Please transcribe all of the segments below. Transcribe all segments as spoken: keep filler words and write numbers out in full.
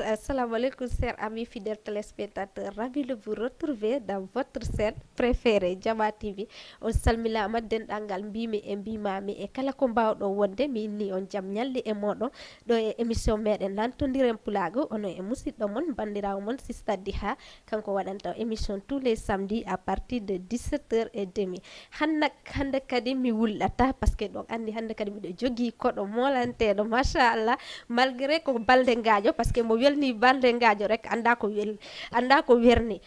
Assalamu alaikum, chers amis fidèles téléspectateurs. Ravi de vous retrouver dans votre chaîne préférée, Jama T V. On salminaama denndaangal mbiymi e mbiimaami e kala ko mbaawɗon wonde, mi inni on jam ñalli e mooɗon ɗo e émission meɗen Lantondiren Pulaagu, ono e musidɗo mon, banndiraawo mon, Sista Diha. Kanko waɗanta émission tous les samedis à partir de dix-sept heures et demie. Hannde, hannde kadi mi wullata, parce que ɗon anndi hannde kadi miɗo jogii koɗo moolanteeɗo, machallah, malgré ko balde ngaajo, parce que mo welni balde ngaajo rek, annda ko wel-, annda ko werni.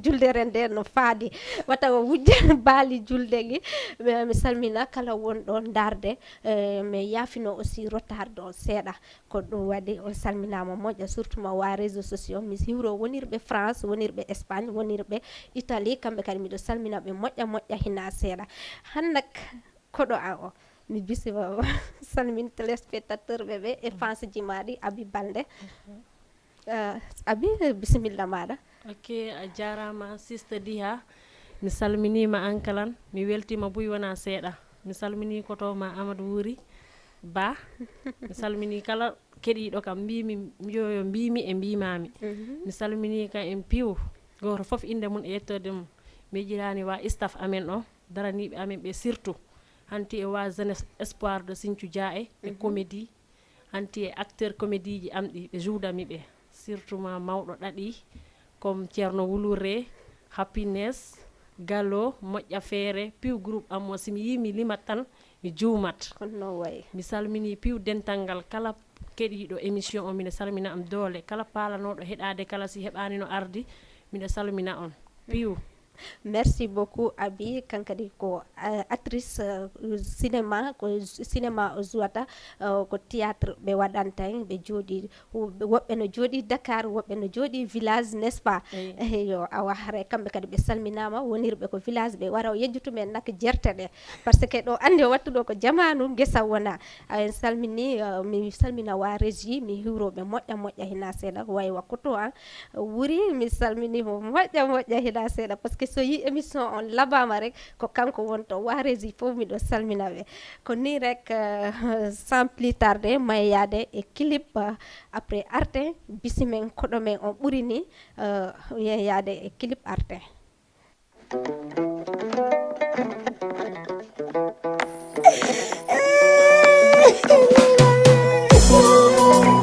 Julde ren nde no faadi, wata o wujja baali julde gi. Mi, mi salmina kala wonɗo ndaarde, eh, mi yaafino aussi retard ɗo seeɗa. Ko ɗum waɗi on salminaama moƴƴa, surtout ma waa réseaux sociaux. Mi hiwro wonirɓe France, wonirɓe Espagne, wonirɓe Italie, kamɓe kadi miɗo salmina ɓe moƴƴa moƴƴa hina seeɗa. Hannde koɗo an o, mi bisima o. Salmin téléspectateur ɓe ɓe e fans ji maaɗi, Abi Balde. Eh, Abi, bisimilla maaɗa. Ok, a jaaraama, Sista Diha. Mi salminiima an kalan. Mi weltiima buy wonaa seeɗa. Mi salminii koto ma Amadou Wuri Ba. Mi salminii kala keɗiiɗo kam, mbiymi, yo, yo mbiymi e mbiimaami. Mhm. Mi salminii ka en piw, gooto fof innde mum e yettoode mum. Mi jiraani wa staff amen o, daraniiɓe amen ɓe surtout. Hanti e wa jeunesse espoir de Sinthiou Dia e, e Mhm. comédie. Hanti e acteur comédie ji am ɗi, ɓe juudami ɓe. Surtout ma mawɗo ɗaɗi, comme Ceerno Wulure, Happiness, Galo, Moƴƴa Feere, piw groupe am o, si mi yii mi limat tan, mi juumat. Kono noon wayi. Mi salminii piw dental ngal kala keɗiiɗo émission o, miɗo salmina am doole. Kala paalanooɗo heɗaade kala, si heɓaani no ardi, miɗo salmina on. Piw. Merci beaucoup, Abi. Kankadi ko, eh, actrice, eh, cinéma, ko cinéma o jouata, eh, ko théâtre ɓe waɗanta en, ɓe jooɗi, woɓɓe no jooɗi Dakar, woɓɓe no jooɗi village, n'est-ce pas? Eyi. Eyo, awa, haray kamɓe kadi ɓe salminaama, wonirɓe ko village, ɓe wara o yejjutu men nak jerte ɗe. Parce que ɗo anndi o wattu ɗo ko jamaanu ngesa wona. A en salmini, eh, mi salmina wa régie, mi hiwro ɓe moƴƴa moƴƴa hina seeɗa, ko wayi wakkuto an, Wuri, mi salmini mo moƴƴa moƴƴa hina seeɗa, parce que so yi émission on labama rek, ko kanko wonto wa régie fof, miɗo salmina ɓe. Ko ni rek, eh, sans plus tarder, ma en yaade e clip, eh, après arten, bisimen koɗo men on ɓuri ni, eh, yen yaade e clip arten.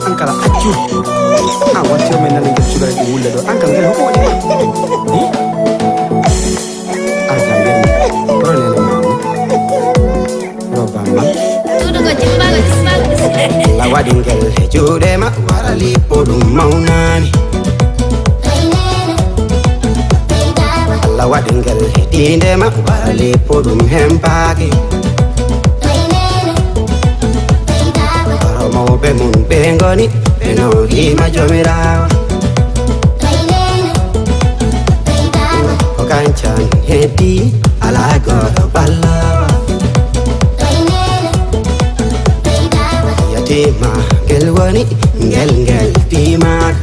An kala accu. An watti o men nana ngel cukalel ɗum wulle ɗo. An kala ngel hokko waɗi. Hmm? Arda ngel. Ronene ma. Roba ma. Tudugo jimbago jimbago. La waɗi ngel he juuɗe ma. Wara lippo ɗum mawnani. Allah waɗi ngel he tiinde ma, wara lippo ɗum hempaaki. Waro mawɓe mum ɓe ngoni, ɓe nawriima Joomiraawo. Ko kancan heddi, alaa gooto ballaawo. Yatiima ngel woni, ngel ngel tiimaaka.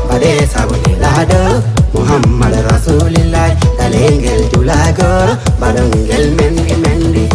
Mbaɗe sabu nelaaɗo Muhammad Rasulillahi, ɗalengel dulagoro, mbaɗongel mendi mendi.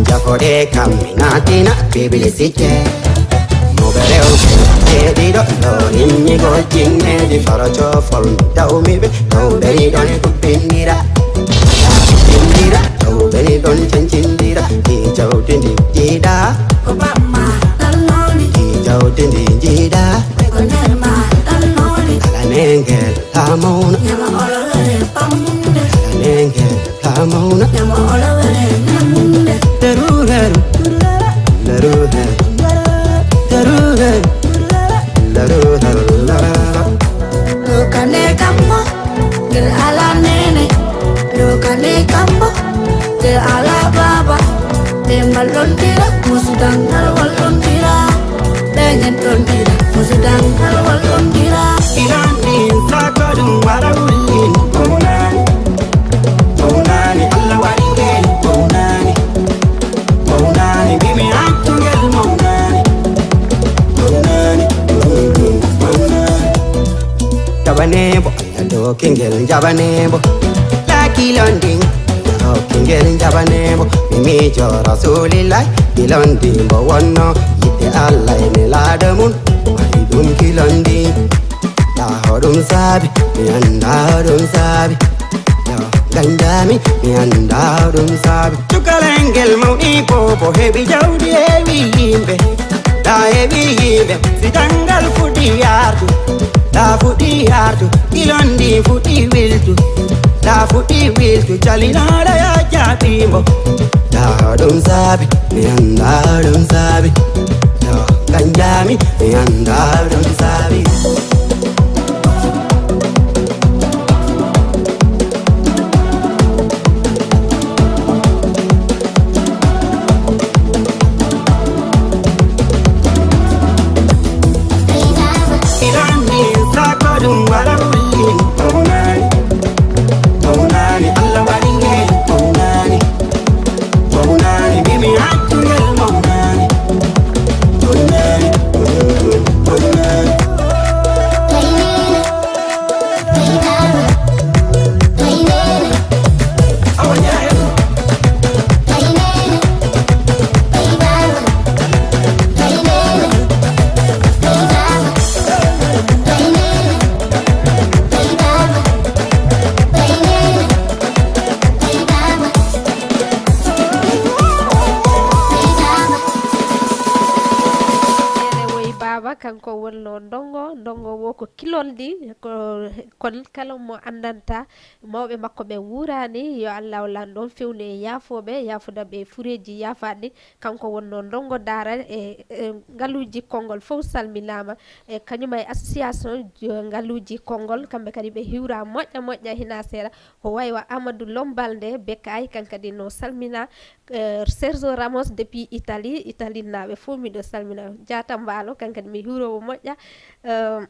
Jafoɗe kam mi natina publicité. Mawɓe rewɓe ɓe ɗiɗo ɗo, innigol jinneeji faro coofol, dawmi ɓe, tawɓe ɗiɗo ne kubbindira. Kubbindira, tawɓe ɗiɗo ne cancindira. Ɗi jawdi ndi jiiɗa. Ko bamma ɗalloni. Ɗi jawdi ndi jiiɗa. Ko nder ma ɗalloni. Kala nengel. Ka mawna. Ñama olo wele pammunde. Nenge ka mawna. Ñama olo wele ñammunde. Heru heru. Heru heru. Heru heru. Heru heru. Ɗo kane kammo, ngel ala nene. Ɗo ka Wallondira, musudan, hal wallondira. Ɓeñen ɗondira, musudan, hal wallondira. Ilan ɗin sako ɗum wala wullin, mawnani. Mawnani, Allah waɗi ngel, mawnani. Mawnani, bimi hattungel, mawnani. Mawnani, mawnani. Jaɓane mo, Allah doki ngel jaɓane mo. Laaki londin, Allah hokki ngel jaɓane mo. Mi miijo Rasulillahi, ki londi mbo wonno. Yiɗde Allah e nelaaɗo mum, waɗi ɗum ki londi. Ndaa hoɗum saabi, mi anndaa hoɗum saabi. Yo, ganjami, mi anndaa hoɗum saabi. Cukalel ngel mawni boobo, heɓi jawdi, heɓi yimɓe. Ndaa heɓi yimɓe, si janngal fuɗi yardu. Ndaa fuɗi yardu, ki londi fuɗi wildu. Ndaa fuɗi wildu, calinaaɗo yo jaabi mbo. Ndaa hoɗum saabi, mi anndaa hoɗum saabi. Yo, ganjami, mi anndaa hoɗum saabi. Ilan ni sako ɗum wala wullin, mawnani. Mawnani, Allah waɗi ngel, mawnani. Mawnani, bimi hattungel, mawnani. Mawnani, mawnani. Ene woyi baaba, kanko wonno ndongo, ndongo wo ko kilonɗi, ko, kon kala mo anndanta mawɓe makko ɓe wuurani, yo Allahu lanɗo on fewnu e yaafooɓe, yaafuda ɓe fureeji yaafaɗi. Kanko wonno ndongo daara e, e ngaluuji konngol fof salminaama. E kañum e association jo-, ngaluuji konngol, kamɓe kadi ɓe hiwra moƴƴa moƴƴa hina seeɗa. Ko wayi wa Amadou Lombalde Bekay, kan kadi no salmina, eh, Sergio Ramos depuis Italie, Italienaaɓe fof miɗo salmina. Diatta Mbaalo, kan kadi mi hiwro mo moƴƴa. Eh,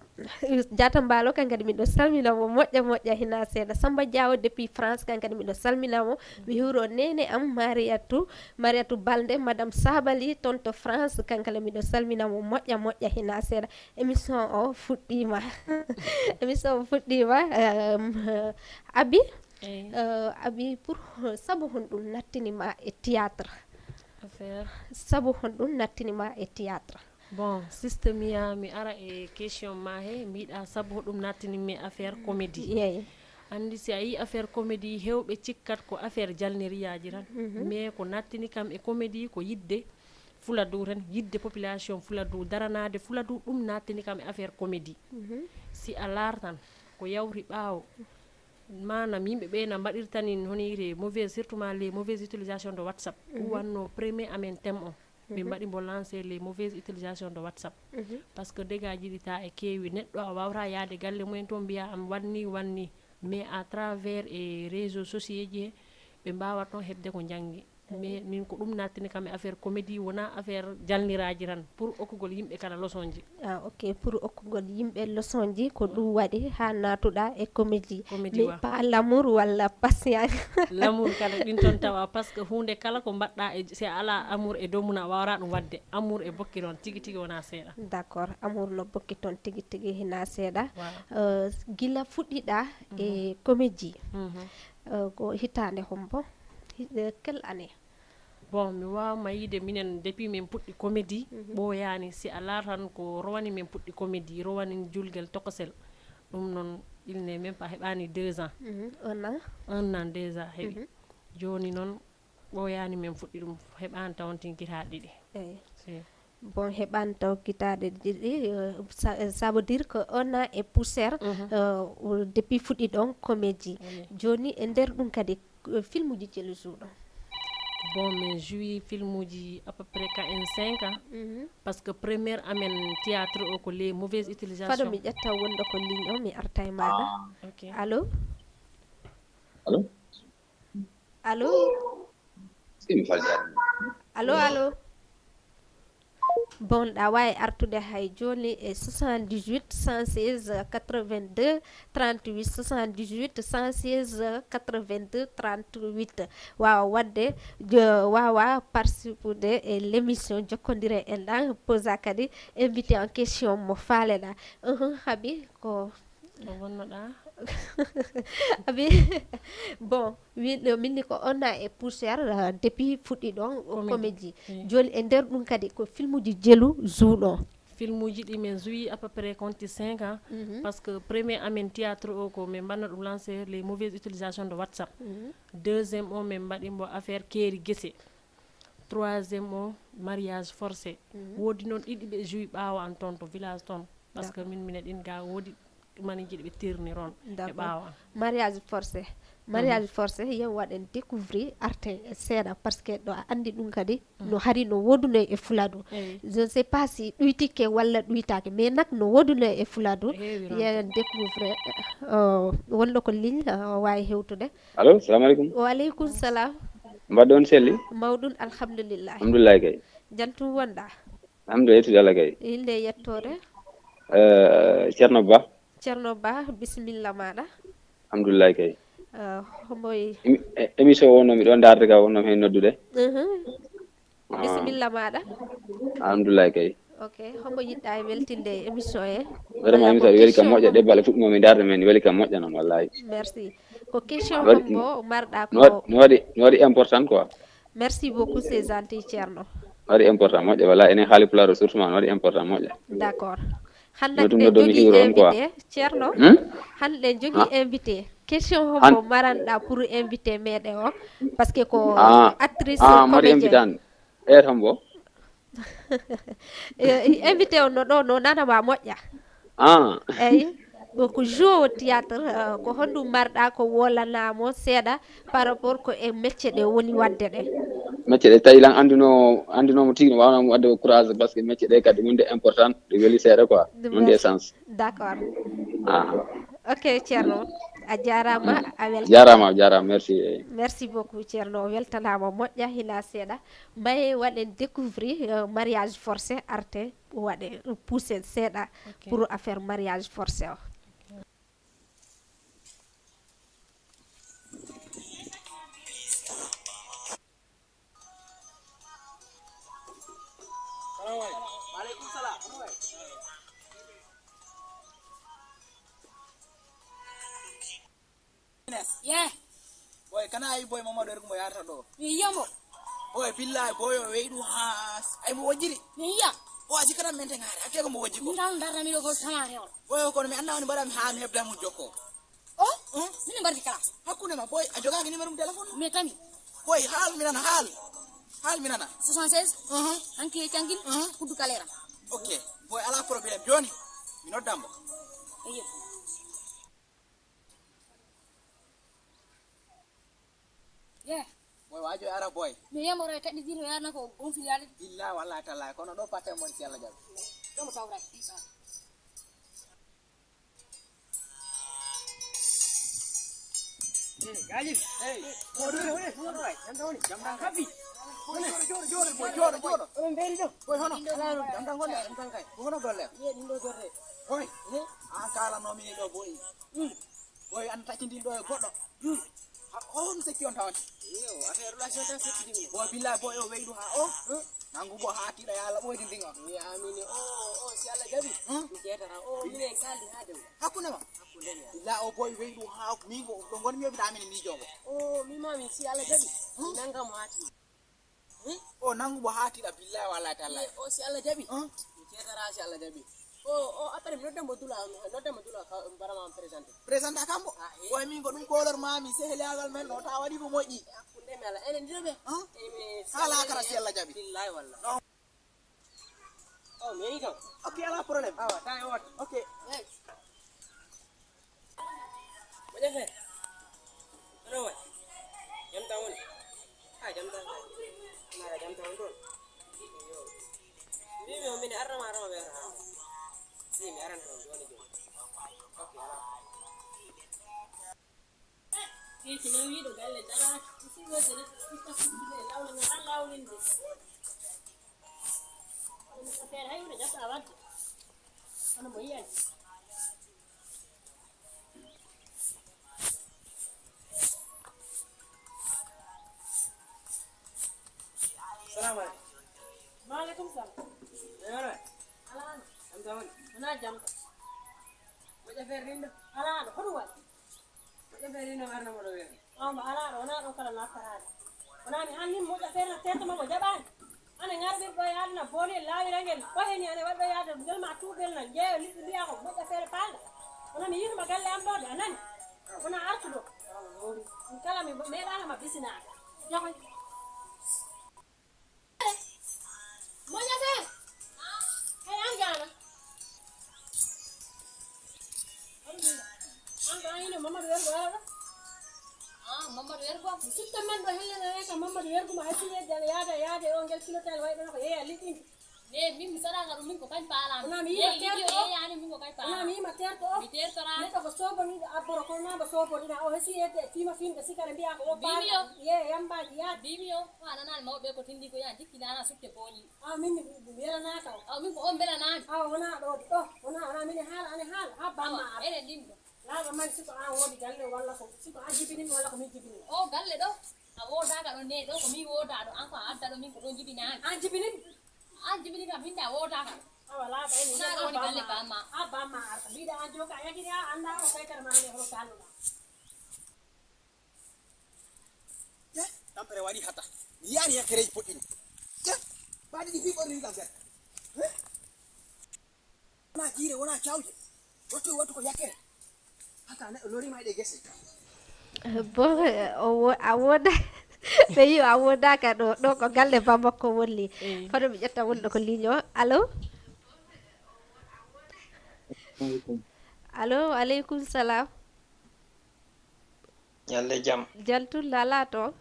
Diatta Mbaalo, kan kadi miɗo salmina mo moƴƴa moƴƴa hina seeɗa. Samba Diawo depuis France, kan kadi miɗo salmina mo. Mi hiwro nene am Mariatou, Mariatou Balde, Madame Sabali, toon to France, kan kala miɗo salmina mo moƴƴa moƴƴa hina seeɗa. Émission o fuɗɗiima. Émission o fuɗɗiima. Ehm, Abi, Eyi. Eh, Abi, pour sabu honɗum nattini ma e théâtre? Affaire. Sabu honɗum nattini ma e théâtre? Bon, sister Mia, mi ara e question ma he, mbiɗa sabu hoɗum nattini mi e affaire comédie. Eyi. Anndi si a yi affaire comédie, heewɓe cikkat ko affaire jalniriyaaji tan. Mhm. Mais ko nattini kam e comédie ko yiɗde Fuladu tan, yiɗde population Fuladu, daranaade Fuladu, ɗum nattini kam e affaire comédie. Mhm. Si a laartan ko yawti ɓaawo, maanaam yimɓe ɓe na mbaɗirtani honire mauvaise, surtout ma les mauvaises utilisations de WhatsApp. Mhm. Ɗum wanno premier amen thème o. Ɓe, mhm, mbaɗi mbo lancé les mauvaises utilisations de WhatsApp. Mhm. Parce que dégâts ji ɗi ta e keewi, neɗɗo a wawata yaade galle mumen toon mbiya am wanni, wanni. Mais à travers e réseaux sociaux ji he, ɓe mbawat toon heɓde ko njanngi. Mais min ko ɗum nattini kam e affaire comédie, wona affaire jalniraaji tan, pour okkugol yimɓe kala leçon ji. Ah, ok, pour okkugol yimɓe leçon ji, ko ɗum waɗi haa naatuɗa e comédie. Comédie. Mais wa. Pas l'amour walla patience. L'amour kala ɗin toon tawa, parce que huunde kala ko mbaɗɗa e, si a ala amour e dow mum a wawata ɗum waɗde. Amour e bokki toon tigi tigi wona seeɗa. D'accord, amour no bokki toon tigi tigi hina seeɗa. Waaw. Euh, gila fuɗɗiɗa e, mhm, comédie. Mhm. Euh, ko hitaande hombo? Hi-, euh, quelle année? Bon, mi waawma yiide minen depuis min puɗɗi comédie, mhm, ɓooyaani. Si a laartan ko rowani min puɗɗi comédie, rowani julgel tokosel. Ɗum noon, il n'est même pas, heɓaani deux ans. Mhm. Un an? Un an déjà heɓi. Mhm. Jooni noon, ɓooyaani min puɗɗi ɗum, heɓaani tawantin gitaaɗe ɗiɗi. Eyi. Si. Bon, heɓaani taw gitaaɗe ɗiɗi, euh, ça, euh, ça veut dire que un an et poussière, mhm, euh, ou-, depuis fuɗɗi ɗon comédie. Oui. Jooni e nder ɗum kadi, euh, filmuji celu suuɗo? Bon, min joué filmuji à peu près quarante-cinq ans. Mhm. Parce que première amen théâtre o ko les mauvaises utilisations. Fado mi ƴetta wonɗo ko ligne o, mi arta e maɗa. Ah. Ok. Allô? Allô? Allô? Si mi faljaani. Allo, allo. Bon, ɗa wawi artude hay joni e soixante-dix-huit, cent seize, quatre-vingt-deux, trente-huit, soixante-dix-huit, cent seize, quatre-vingt-deux, trente-huit. Wawa wadde, jo-, wawa participude e l'émission, jokkodire en ɗan, posa kadi invité en question mo faleɗa. Uhum, habi ko Ko wonnoɗa? Abi, bon, min, min ni ko on a e poussière, euh, depuis fuɗɗi ɗon o Comédie. Comédie. Oui. Joni e nder ɗum kadi ko filmuji jelu zuuɗo. Filmuji ɗi min zuwi à peu près konti cinq ans. Mhm. Parce que premier amen théâtre o ko min mbanno ɗum lancé les mauvaises utilisations de WhatsApp. Mhm. Deuxième o min mbaɗi mbo affaire keeri gese. Troisième o mariage forcé. Mhm. Woodi noon ɗiɗi ɓe joué ɓaawo an toon to village toon. Parce que d'accord. Min mine ɗin ga woodi manijiɗi ɓe tirni toon e d'accord. Ɓaawo an. Mariage forcé. Mhm. Mariage forcé, yen waɗen découvrir arten e seeɗa, parce que ɗo a andi ɗum kadi, mhm, no hari no woduno e Fuladu. Eyi. Je ne sais pas si ɗuytike walla ɗuytake, mais nak no woduno e Fuladu. Heewi ronde. Yen découvrir, euh, wonɗo ko ligne, euh, o wawi hewtude. Allo, salamu aleykum. Wa aleykum salam. Mbaɗɗon selli? Mawɗum, alhamdulillah. Alhamdulillah kay. Jantum wonɗa? Alhamdulillah, yettude Allah kay. Innde e yettoore? Eh, Ceerno Ba. Ceerno Ba, bisimilla maɗa. Alhamdulillah kay. Eh, hombo e- Emi-, e-, émission o wonno miɗo ndaarde ka wonno heen noddude. Mhm. Ah. Bisimilla maɗa. Alhamdulillah kay. Ok, hombo yiɗɗa e weltinde e émission he? Vraiment, walla émission ko aɗa weli kam question moƴƴa, mo- ɗebbale fuɗɗi mo mi ndaarde men, weli kam moƴƴa noon, wallahi. Merci. Ko question waɗi- hombo marɗa no waɗi, ko no waɗi, no waɗi important quoi. Merci beaucoup, c'est gentil, Ceerno. No waɗi important moƴƴa, wallahi, enen haali pulaar o surtout ma, no waɗi important moƴƴa. D'accord. Hannde no ɗum ɗen noddomi jogii hiwro on quoi. Invité, Ceerno. Hmm? Hannde ɗen jogii ah. Invité. Question hombo maranɗa pour invité meɗen o? Parce que ko ah. Actrice ah, mari comédienne. Invité an. Heure hombo? Eh, invité o no ɗo, no nanama moƴƴa. Ah. Eyi. Bon, ko joueur théâtre, euh, ko honɗum marɗa ko wolanamo seeɗa par rapport ko e métier ɗe woni wadde ɗe? Métier ɗe tawi lan anduno, andunomo tigi no wawnamo wadde ko courage, parce que métier ɗe kadi wonde important, ɗe weli seeɗa quoi. Ɗum wonde merci. Essence. D'accord. Ah. Ok, Ceerno, a jarama, a weltama. Jarama, jarama, merci. Merci beaucoup, Ceerno, o weltanama moƴƴa hina seeɗa. Mbaye waɗen découvrir, euh, mariage forcé, arte waɗe poussé seeɗa. Ok. Pour affaire mariage forcé o. Salamu aleykum. Wa aleykum salam. Ye. Boy, kana ayi boy Mamadou Ergo mo yarata ɗo? Mi yiya mo. Boy, billahi, boy, o weyɗu ha s-, ay mo wojjiri. Mi yiya. Boy, a sikata men ten haare, a tego mo wojji ko. Min kam darna mi ɗo ko tamare on. Boy, o kono mi annda woni mbaɗa mi ha mi hebda mo jokko. O? Hmm? Min mbardi kala. Hakkunde ma, boy, a jogaki numéro mo téléphone? Mi tami. Boy, haal mi nana, haal. Haal mi nana. Soixante-seize, mhm, hanki e cangin, mhm, kuddu kalera. Ok, boy, ala problème. Joni, mi noddan mo. Ayo. Yeah. Boy, wajo ara boy. Mi yamoro e kadi dino yana ko gonfi yale. Billahi wallahi tallahi, kono ɗo patte mon si Allah jaɓi. Ɗo mo tawra. Eh, Galil. Hey. Jam tan woni. Jam tan woni. Jam tan woni. Happy. Jooɗo, jooɗo, jooɗo, boy, jooɗo, jooɗo. Onon mbeeri ɗo? Boy, hono? Jam tan woni. Jam tan kay. Ko hono golle? Ye, ɗum ɗo golle. Boy. Eh? An kaalano min ɗo, boy. Hmm. Boy, an taccindin ɗo e goɗɗo. Hmm. Ha, on sekki on tawata. Yo, affaire relation tan sekki ɗum. Boy, billahi, boy, o weydu ha o. Hmm. Nangu bo ha tiɗa ya Allah ɓoydi ndin on. Mi amini. O, o, si Allah jaɓi. Hmm? Mi jeetata. O, minen kaldi ha dew. Hakkunde ma? Hakkunde ma. Billahi, o boy weydu ha min ko ɗo ngon mi yoɓida amini miijo mo. O, mi mami si Allah jaɓi. Hmm? Nangam ha tiɗa. Hmm? O nangu mo ha tiɗa billahi wallahi tallahi. O si Allah jaɓi. Hmm? Mi jeetata si Allah jaɓi. O, o, après mi nodda mo dula, nodda mo dula ka, mbaɗa ma présenté. Présenta kambo. Ah, eh. Boy min ko ɗum kolor mami sehliyagal men no ta waɗi ko moƴƴi. Hakkunde mi Allah. Enen ɗiɗo ɓe. Hmm? Eh, mi hala kara si Allah jaɓi. Billahi wallahi. O, mi yehi kam. Ok, ala problème. Awa, tawi o waɗi. Ok. Hey. Moƴƴa fe. Hono waɗi? Jam tan woni? A, jam tan kay. Mara jam tan woni toon. Yo. Mbimi on mine arrama arrama ɓe arrama. Si, mi aran toon joni joni. Ok, ala. Keeci nawiiɗo galle daraaki, musiiɓeeje neɗɗo itta fuddude e lawle ngal tan lawlinde. Ɗum ko feere hay huunde gasa wadde. Kono mo yiyani. Salamu aleykum. Wa aleykum salam. Eywa. Alaa no. Jam tan woni? Wonaa jam ka. Moƴƴa feere rinɗo? Alaa no, hoɗum waɗi? Moƴƴa feere rinɗo warna moɗo weere. On mo alaa ɗo, wonaa ɗon kala nattaraade. Wonaa mi anni moƴƴa feere na teeto ma mo jaɓaani. Ana ngarɗir ɗo yaade na booni e laawirangel. Ko heni ana waɗi ɗo yaade ngel ma tuubel na jeeyo liɗɗi mbiya ko moƴƴa feere paalɗa. Wona mi yiituma galle am ɗo de, a nani? Wona artuɗo. Kala mi meeɗaano ma bisinaade. Jogoy. Moƴƴa feere. Hey, an gaana. An ko an ino Mamadou Wergo ara ɗo? Ah, Mamadou Wergo. Mi sutta men ɗo hellene reka Mamadou Wergo ma hasi yedde aɗa yaada yaade o ngel kilotel way ɗon ko yeeya liɗɗinki. Ne min mi saɗaka ɗum min ko kañ paalaami. Wona mi yima terɗo o. Yeeyani min ko kañ paalaami. Wona mi yima terɗo o. Mi tertora. Neɗɗo ko sooboniɗo abboro kono na mbo sooboniɗa o hesi yedde e fima fimɓe sikara mbiya ko o paala. Ye yambaji yaade. Mbimi o. Ko a nanaani mawɓe ko tindi ko yaa jikki ndaana sutte booñi. Awa min mi mi welanaka o. Awa min ko on mbelanaami. Awa wona ɗo ɗo wona wona min haala ani haala ha bamma. Awa enen ɗin ɗo. Laaɓa mari siko an woodi galle walla ko siko an jibinimi walla ko min jibinimi. O galle ɗo a woodaka ɗo ne ɗo ko min wooda ɗo an ko a adda ɗo min ko ɗon jibinaami. An jibinimi. An jibini kam min da woodaka. Awa laaɓa ene wona ɗo woni galle bamma. Ha bamma arta mbiɗa an joka a yagiri a annda o kaykara ma nde hono kalluɗa. Tampere waɗi hata mi yiyani yakkereji poɗɗini. Baɗi ɗi fi ɓorni kam nder. Wona jiire wona cawje. Wattu wattu ko yakkere. Hata neɗɗo lorima e ɗe gese. Bon, o wo- a woda ɓe yi a wodaka ɗo ɗo ko galle ba makko wonni. Kono mi ƴetta wonɗo ko ligne o. Allo? Allo, aleykum salam. Ñalde jam. Jam tun lala toon.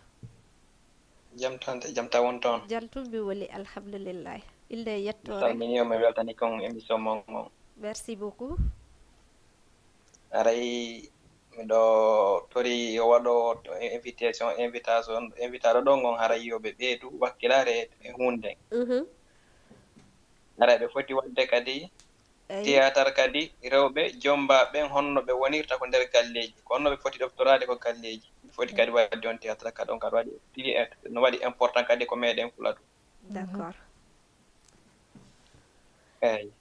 Jam tan jam tawon toon. Jam tun mi woni alhamdulillahi. Inde e yettoore. Salmini o mi weltani kon émission mon on. Merci beaucoup. Aray miɗo tori o waɗo invitation invitation invitaɗo ɗon on haray yo ɓe ɓeydu wakkilaare e hunde. Mhm. Haray ɓe foti waɗde kadi théâtre kadi rewɓe jombaa ɓen honno ɓe wonirta ko nder galleeji ko honno ɓe foti ɗoftoraade ko galleeji ɓe foti kadi waɗde on théâtre kadi on kadi waɗi tigi no waɗi important kadi ko meɗen fula ɗum. D'accord. Eyyi.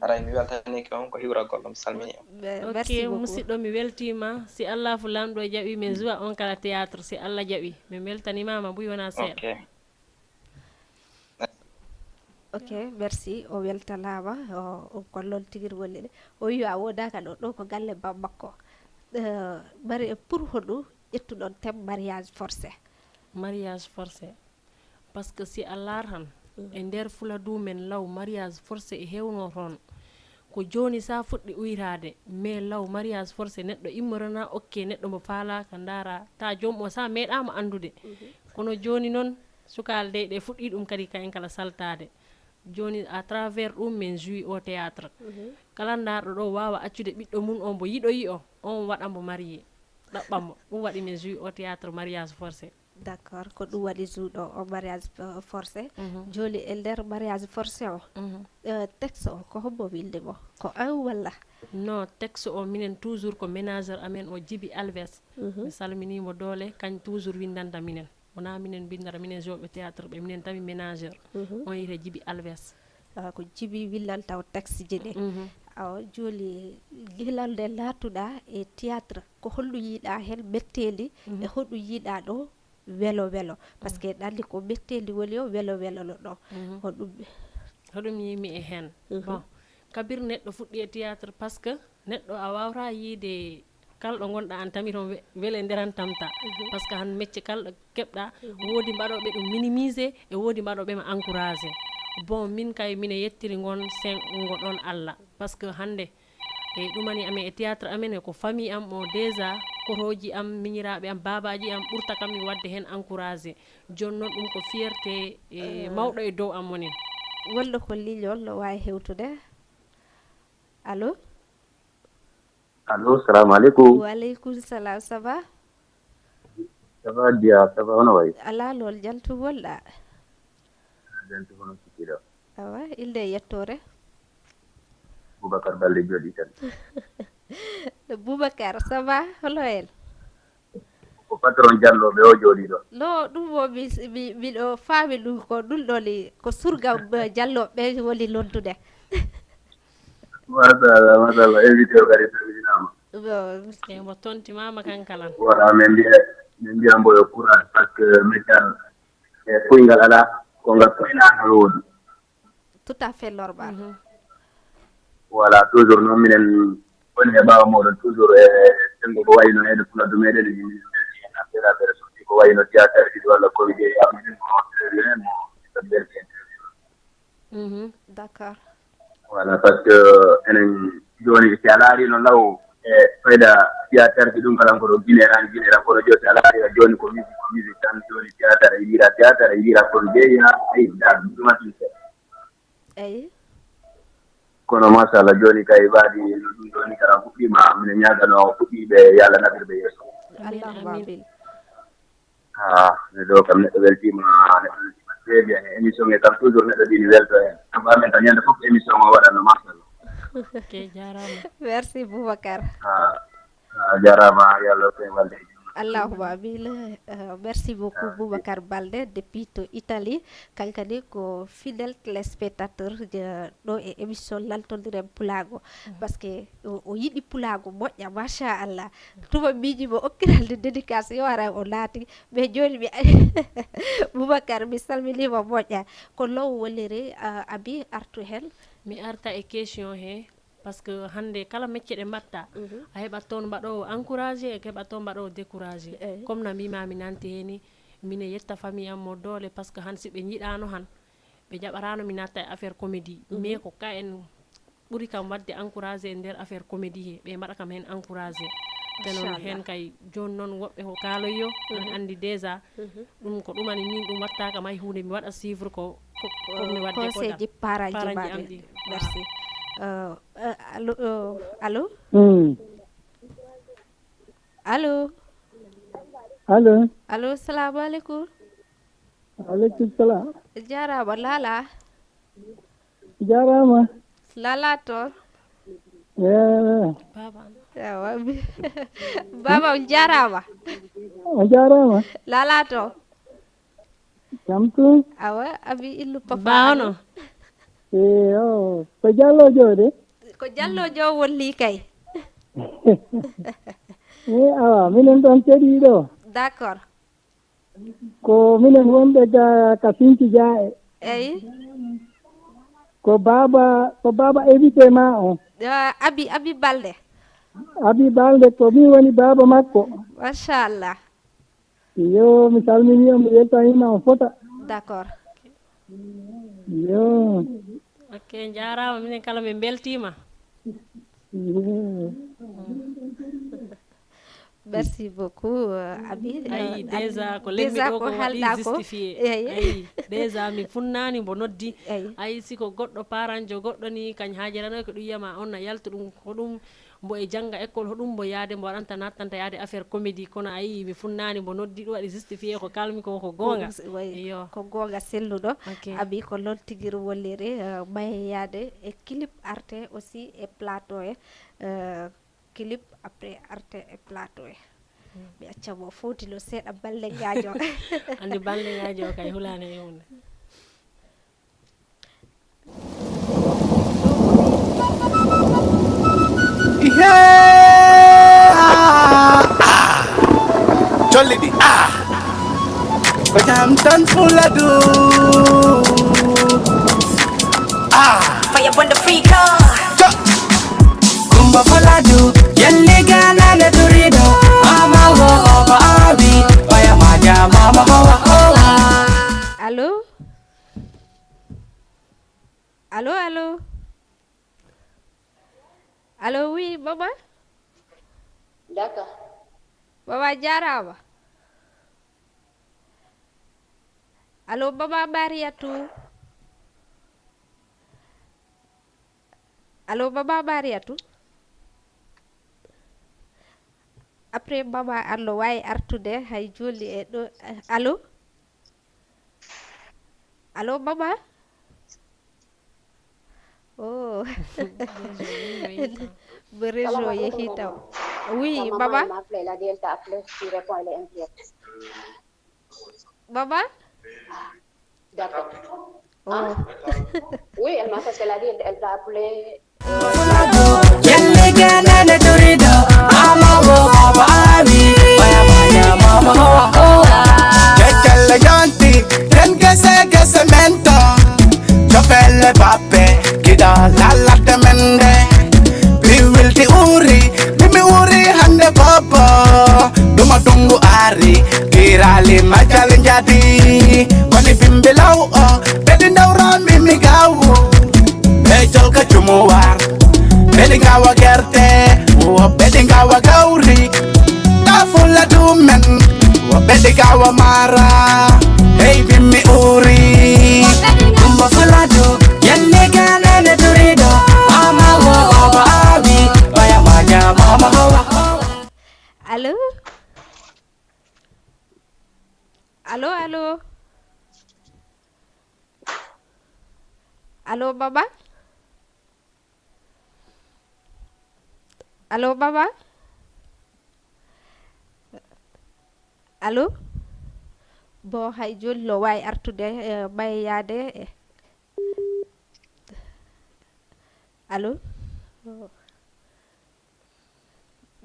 Haray mi weltanike on ko hiwragol ɗum salmini on. Ok. Musidɗo mi weltiima si allahu lamɗo jaɓi min joua on kala théâtre si allah jaɓi min weltanimaama buy wona seeɗa. Ok. Ok, merci. O weltanaama. O, o ko noon tigi woni de. O wi a woodaaka ɗo, ɗo ko galle bam makko. Eh, mari pour hoɗum ƴettuɗon thème mariage forcé? Mariage forcé. Parce que si a laar han, e nder fula du men law mariage forcé e hewno toon. Ko jooni sa fuɗɗi uyraade, mais law mariage forcé neɗɗo immorana okke neɗɗo mo faalaaka ndaara ta joom o sa meeɗaama anndude. Kono jooni noon sukaale dey ɗe fuɗɗii ɗum kadi kayen kala saltaade. Jooni à travers ɗum min joui au théâtre. Kala ndaarɗo ɗo waawa accude ɓiɗɗo mum o mbo yiɗoyi o, on waɗa mbo marié, ɗaɓɓa mbo. Ɗum waɗi min joui au théâtre mariage forcé. D'accord, ko ɗum waɗi joui ɗo o mariage forcé. Jooni e nder mariage forcé o, texte o ko hombo windi mo? Ko an walla? Non, texte o minen toujours ko ménageur amen o Djiby Alves. Mi salminii mo doole, kañ toujours winndanta minen. Wonaa minen mbinndata, minen joueɓe théâtre ɓe, minen tami ménageur. On wiyetee Djiby Alves. Ah, ko Djiby winndanta o texte ji ɗi. Awa, jooni gila nde laatuɗaa e théâtre, ko holɗum yiiɗaa heen metteendi e hoɗum yiiɗaa ɗo welo welo? Parce que eɗen anndi ko metteendi woni o welo welo no ɗo. Hoɗum? Hoɗum yiimi e heen? Bon, kabir neɗɗo fuɗɗi e théâtre parce que neɗɗo a waawata yiide kala ɗo ngonɗa an tami toon we- wele nderan tamta. Parce que han mecce kala ɗo keɓɗa woodi mbaɗoɓe ɗum minimisé e woodi mbaɗoɓe ma encouragé. Bon, min kay mine yettiri ngon sen ngo ɗon Allah parce que hannde e ɗumani amen e théâtre amen e ko famille am o déjà kotooji am miñiraaɓe am baabaaji am ɓurta kam mi waɗde heen encouragé. Jooni noon ɗum ko fierté e mawɗo e dow am woni. Wonɗo ko ligne on no waawi hewtude. Allo? Allo, salamu aleykum. Wa aleykum salam, ça va? Ça va, Dia? Ça va, hono wayi? Alaa lool, jaltu wolɗa. Jaltu hono sikkiɗo. Awa, ilde e yettoore. Boubacar Balde jooɗi tan. Boubacar, ça va? Holo en? Ko patron jallooɓe o jooɗi ɗo. No ɗum o mi mi miɗo faami ɗum ko ɗum ɗo ni ko surga eh, jallooɓe ɓe woni noddude. Machallah, machallah, invité o kadi salminaama. Bon, Eyi, mo tontimaama kan kalan. Voilà, min mbiya min mbiya mbo yo courage par ce que métal e koyngal alaa, ko ngal koynaangal woodi. Tout à fait normal. Voilà, toujours noon minen woni e ɓaawo mooɗon toujours e senngo ko wayno heede fuladu meɗen e ministre en affaire affaire sorti ko wayno théâtre ji walla comédie e yaminen mo interview en mo interview. D'accord. Voilà, par ce que enen jooni si a laari no law e fayda théâtre ji ɗum kala koto Guinée ran Guinée ran kono jooni si a laari jooni ko musique ko musique tan jooni théâtre e wira théâtre e wira comédie ya ay da ɗum ɗum atin seeɗa. Eyi. Kono machallah jooni kay mbaadi no ɗum ɗo ni kala fuɗɗiima mine ñaagano fuɗɗiiɓe yo Allah naɓir ɓe yeeso. Allahumma amin. Ah, neɗɗo kam neɗɗo weltiima neɗɗo weltiima très bien e émission e kam toujours neɗɗo ɗini welto heen saabu amen kam ñande fof émission o waɗatno machallah. Ok jaaraama. Merci Boubacar. Ah, ah, jaaraama yo Allah feewalde e juuma. Allahumma amin. Uh, merci beaucoup Boubacar Balde depuis to Italie. Kankani ko fidèle téléspectateur je- ɗo e émission laltondiren pulaago. Parce que o o yiɗi pulaago moƴƴa machallah. Tuma miiji mo okkiralde dédicace yo ara o naati mais jooni mi Boubacar mi salminiima moƴƴa. Ko law woniri uh, Abi artu heen. Mi arta e question he parce que hannde kala mecce ɗe mbatta a heɓat toon mbaɗoowo encouragé e heɓat toon mbaɗoowo découragé. Comme na mbimami nante heni mine yetta famille am mo doole parce que han si ɓe njiɗano han ɓe jaɓarano mi natta e affaire comédie mais ko ka en ɓuri kam wadde encouragé e nder affaire comédie he ɓe mbaɗa kam hen encouragé te noon hen kay joni noon woɓɓe ko kaaloyo an andi déjà ɗum ko ɗumani min ɗum watta kam hay hunde mi waɗa suivre ko comme mi wadde conseil ji paranji am ɗi merci allo allo allo allo salamu aleykum aleykum salam jarama lala jarama lala to ewa baba baba on jarama a jarama lala to jam tun awa abi illu papa bawno eyo ko jallojo de ko jallojo wolli kay e awa minen ɗon keɗiɗo d'accord ko minen wonɓe ga ka sinki jaa e eyi ko baaba ko baaba évité ma on abi abi balde abi balde ko min woni baaba makko machallah yo mi salmini on mi weltanima on fota d'accord yo ok jarama minen kala min beltima yo merci beaucoup euh, abi ayi euh, déjà ko lemmi ɗo ko waɗi justifié ayi déjà mi funnani mbo noddi ayi siko goɗɗo paranjo goɗɗo ni kañ hajiranoy ko ɗum yiyama on na yalta ɗum ko ɗum mbo e jannga école hoɗum mbo yaade mbo waɗanta nattanta yaade affaire comédie kono a yii mi funnaani mbo noddi ɗum waɗi justifié ko kalmi ko ko goonga iyo ko goonga selluɗo abi ko noon tigi woniri eh, maye yaade e clip arte aussi e plateau e eh, clip après arte e plateau e mi acca mo fowtino seeɗa balleŋaajo anndi balleŋaajo kay hulaani e hunde Colli ɗi ah. Ko jam tan fuladu. Ah. Faya bonde friko. Kumba fuladu. Yelli gana le durido. Mama wo oba abi. Faya maja mama bawa owa. Allo? Allo, allo? Allo, oui, mama? Daka. Mama jarama. Allo, mama Mariatou? Allo, mama Mariatou? Après, Mama Arlo waawi artude hay jolli e ɗo. Allo? Allo, Mama? Oh. Mo réseau yehi taw. Oui, Mama. Mama? D'accord. Oh. Oui, elle m'a fait, c'est-à-dire, elle va appeler. Yelli kenene turido, ama wo baba awi, oya manya mama hoa hoa. Kekele yanti, den gese gese mento. Chofele bape, kida lala temende. Biwilti uri, bimi uri hande bobo. Duma dungu ari, kirali majal jadi. Koni bimbi law o, bedi ndawra mimi gawo. Be jol ka jumuwar, bedi gawa gerte, wo bedi gawa gauri. Tafula dumen, wo bedi gawa mara. Hey bimi uri. Kumba fuladu, yelli kenene turido, ama wo baba awi, oya manya mama hoa hoa. Allo? Allo, allo? Allo, Mama? Allo, Mama? Allo? Bon, hay jolli no waawi artude, eh, ɓay yaade, eh. Allo?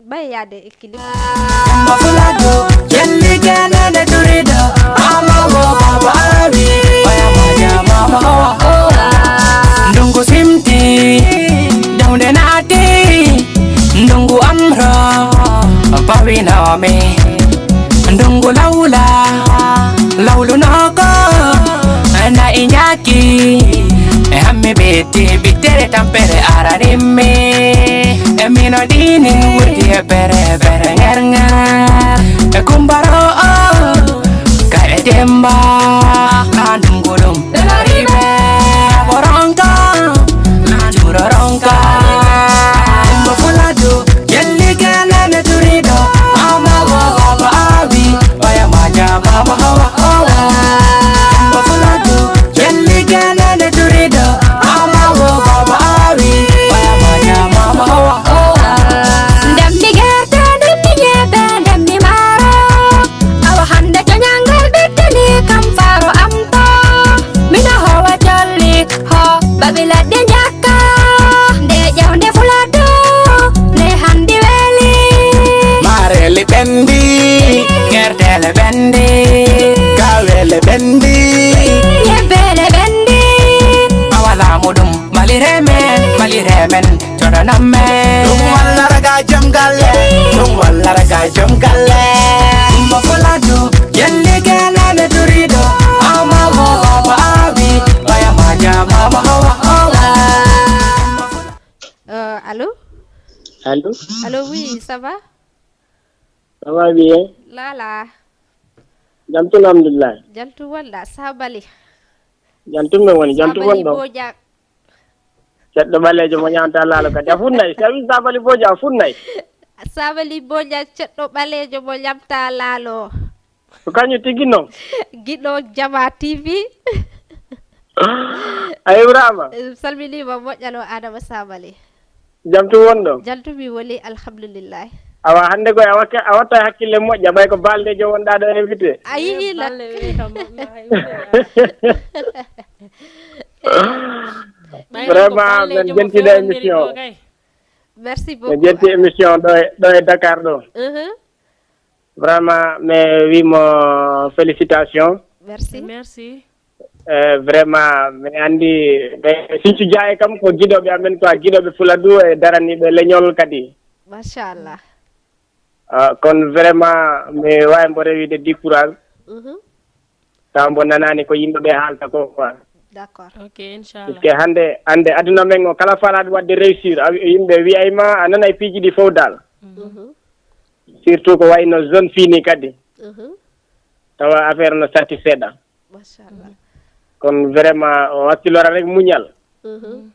Ɓay yaade e clip. Mafulado, yelli kenene turido, ama wo baba awi, oya manya mama hoa hoa. Ndungu simti, dawnde naati, ndungu amro, pawinomi. Ndungu lawla, lawlu noko, na inyaki. E hammi ɓe ti bittere tampere aranimmi. E mino dinin wurdi e bere bere ŋer ŋer. E kumbaro o, ka e demba, na ndungu ɗum. Boronka, na juro ronka. Umma fuladu, yelli kenene turido, ama wo baba awi, oya manya mama hoa hoa. Umma fuladu, yelli kenene turido, ama wo baba awi, oya manya mama hoa hoa. Ndemmi gerte, ndemmi ñebbe, ndemmi maaro. Awa hande coñangal ɓittini kam faro am to. Mina howa jolli, ho babi ladde ñakka. Nde ƴewnde fuladu, nde handi weli. Mareli ɓendi, gertele ɓendi, gawele ɓendi, yebbele ɓendi. Awa laamu ɗum, malire men, malire men. Coɗanam men. Ɗum walla raga jom galle, ɗum walla raga jom galle. Umma fuladu, yelli kenene turido, ama wo baba awi, oya manya mama hoa hoa. Euh, allô? Allô? Allô, oui, ça va? Ça va bien? Lala. Jam tun, alhamdulillah. Jam tun wonɗa, Sabali. Jam tun men woni, jam tun Sabali wonɗo. Bojang. Ceɗɗo ɓaleejo mo ñaamta laalo kadi. A funnay. Si a wii Sabali Bojang, a funnay. Sabali Bojang, ceɗɗo ɓaleejo mo ñaamta laalo. Ko kañum tigi non. Giɗo Jama T V. A Ibrahima. Eh, salminiima moƴƴal o Adama Sabali. Jam tun wonɗo? Jam tun mi woni, alhamdulillahi. Awa, hannde koy a wakka-, a watta hakkille moƴƴa, ɓay ko Baldejo wonɗa ɗo invité. A yi'i la. Balle we kam moƴƴa, hay huunde. Ɓay ko Vraiment, Baldejo men mo jetti ɗo fowondiri émission ko o. Kay. Merci beaucoup. Men jetti émission ɗo e, ɗo e Dakar ɗo. Mhm. Vraiment, mi wimo félicitation. Merci. Merci. Eh, vraiment, mi anndi ɓe Sinthiou Dia e kam ko giɗoɓe amen, ko giɗoɓe Fuladu e daraniiɓe leñol kadi. Machallah. Ah, kono vraiment, mi waawi mbo rewiide décourage. Mhm. Tawa mbo nanaani ko yimɓe ɓe haalta ko, quoi. D'accord. Ok, inchallah. Puisque hannde, hannde aduna men o, kala faalaaɗo waɗde réussir, a wi-, yimɓe wiyay ma, a nanay piiji ɗi fof dal. Mhm. Mhm. Surtout ko wayno zone fini kadi. Mhm. Tawa affaire no satti seeɗa. Machallah. Mhm. Kono vraiment, o hakkilora rek muñal. Mhm.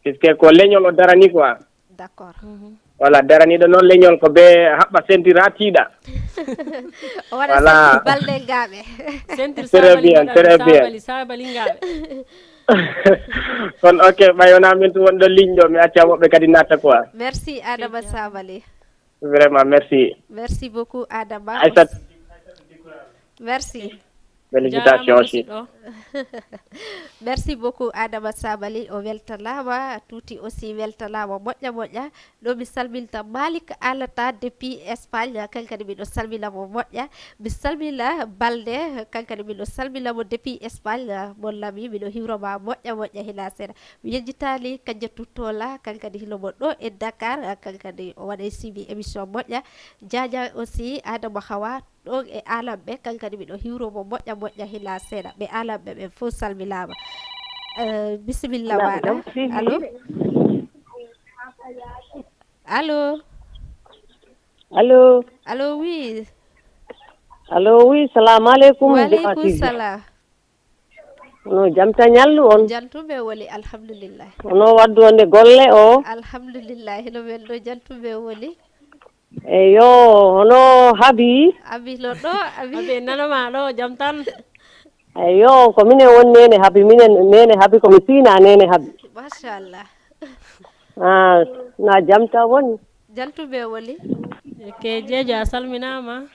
Puisque ko leñol o darani quoi. D'accord. Mhm. Voilà, daraniiɗo noon leñol ko be haɓɓa sentir haa tiiɗa. O waɗa Voilà. Sentir balɗe ngaaɓe. Sentir Très sabali bien, mbaɗa très bien. Sabali sabali ngaaɓe. Kono ok, ɓay wonaa min tun wonɗo ligne ɗo, mi acca woɓɓe kadi natta quoi. Merci Adama Sabali. Vraiment, merci. Merci beaucoup Adama. Aissat. Merci. Félicitations aussi. Merci beaucoup Adama Sabali, o weltanaama. Tuuti aussi weltanaama moƴƴa moƴƴa. Ɗo mi salminta Malik Alata depuis Espagne, kankadi miɗo salmina mo moƴƴa. Mi salmina Balde, kankadi miɗo salmina mo depuis Espagne. Mon lami miɗo hiwroma moƴƴa moƴƴa hina seeɗa. Mi yejjitaali Kajja Tuttola, kankadi hino mo ɗo e Dakar, kankadi o waɗay suivi émission moƴƴa. Jaaja aussi Adama Hawa, ɗon e alamɓe, kankadi miɗo hiwro mo moƴƴa moƴƴa hila seeɗa. Ɓe alamɓe ɓen fof salminaama. Eh, bisimilla maɗa. Allo? Allo? Allo? Allo, oui. Allo, oui, salamu aleykum. Waleykum salam. No jam tan ñallu on? Jantuɓe woni alhamdulillah. Hono waddu wonde golle o? Alhamdulillah, hino men ɗo jantuɓe woni. Eyo, hono Habi? Abi no ɗo, Abi. Abi nanoma ɗo jam tan. Eyo, ko minen woni nene Habi, minen nene Habi ko mi siina nene Habi. Machallah. Ah, na jam tan woni? Jantuɓe woni? Ke jeejo a salminama.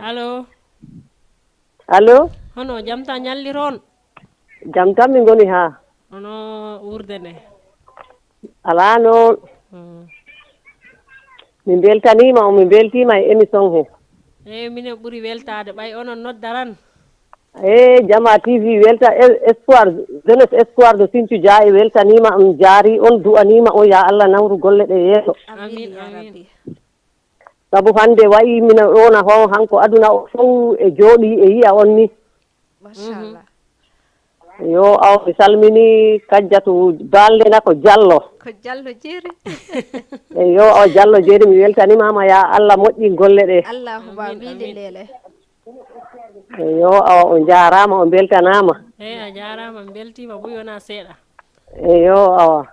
Allo. Allo. Hono jam tan ñalli toon? Jam tan mi ngoni ha. Hono urde nde? Ala noon. Hmm. Mi beltanima on, mi beltima e émission he. Eyi, minen ɓuri weltade ɓay onon noddaran. E Jama T V welta e, espoir, jeunesse espoir de Sinthiou Dia e weltanima on, jaari on, du'anima on ya Allah nawru golle ɗe yeeso. Amin, amin. Rabbi. Sabu hande wayi mina wona ho hanko aduna o fow e jooɗi e yi'a on ni. Machallah. Yo aw mi salmini Kajjatu Balde na ko Jallo. Ko Jallo jeeri. Yo aw Jallo jeeri mi weltanimama ya Allah moƴƴin golle ɗe. Allahumma amin amin. Lele. Eyo awa o jarama o beltanama. Eyi a jarama mi beltima buy wona seeɗa. Eyo awa.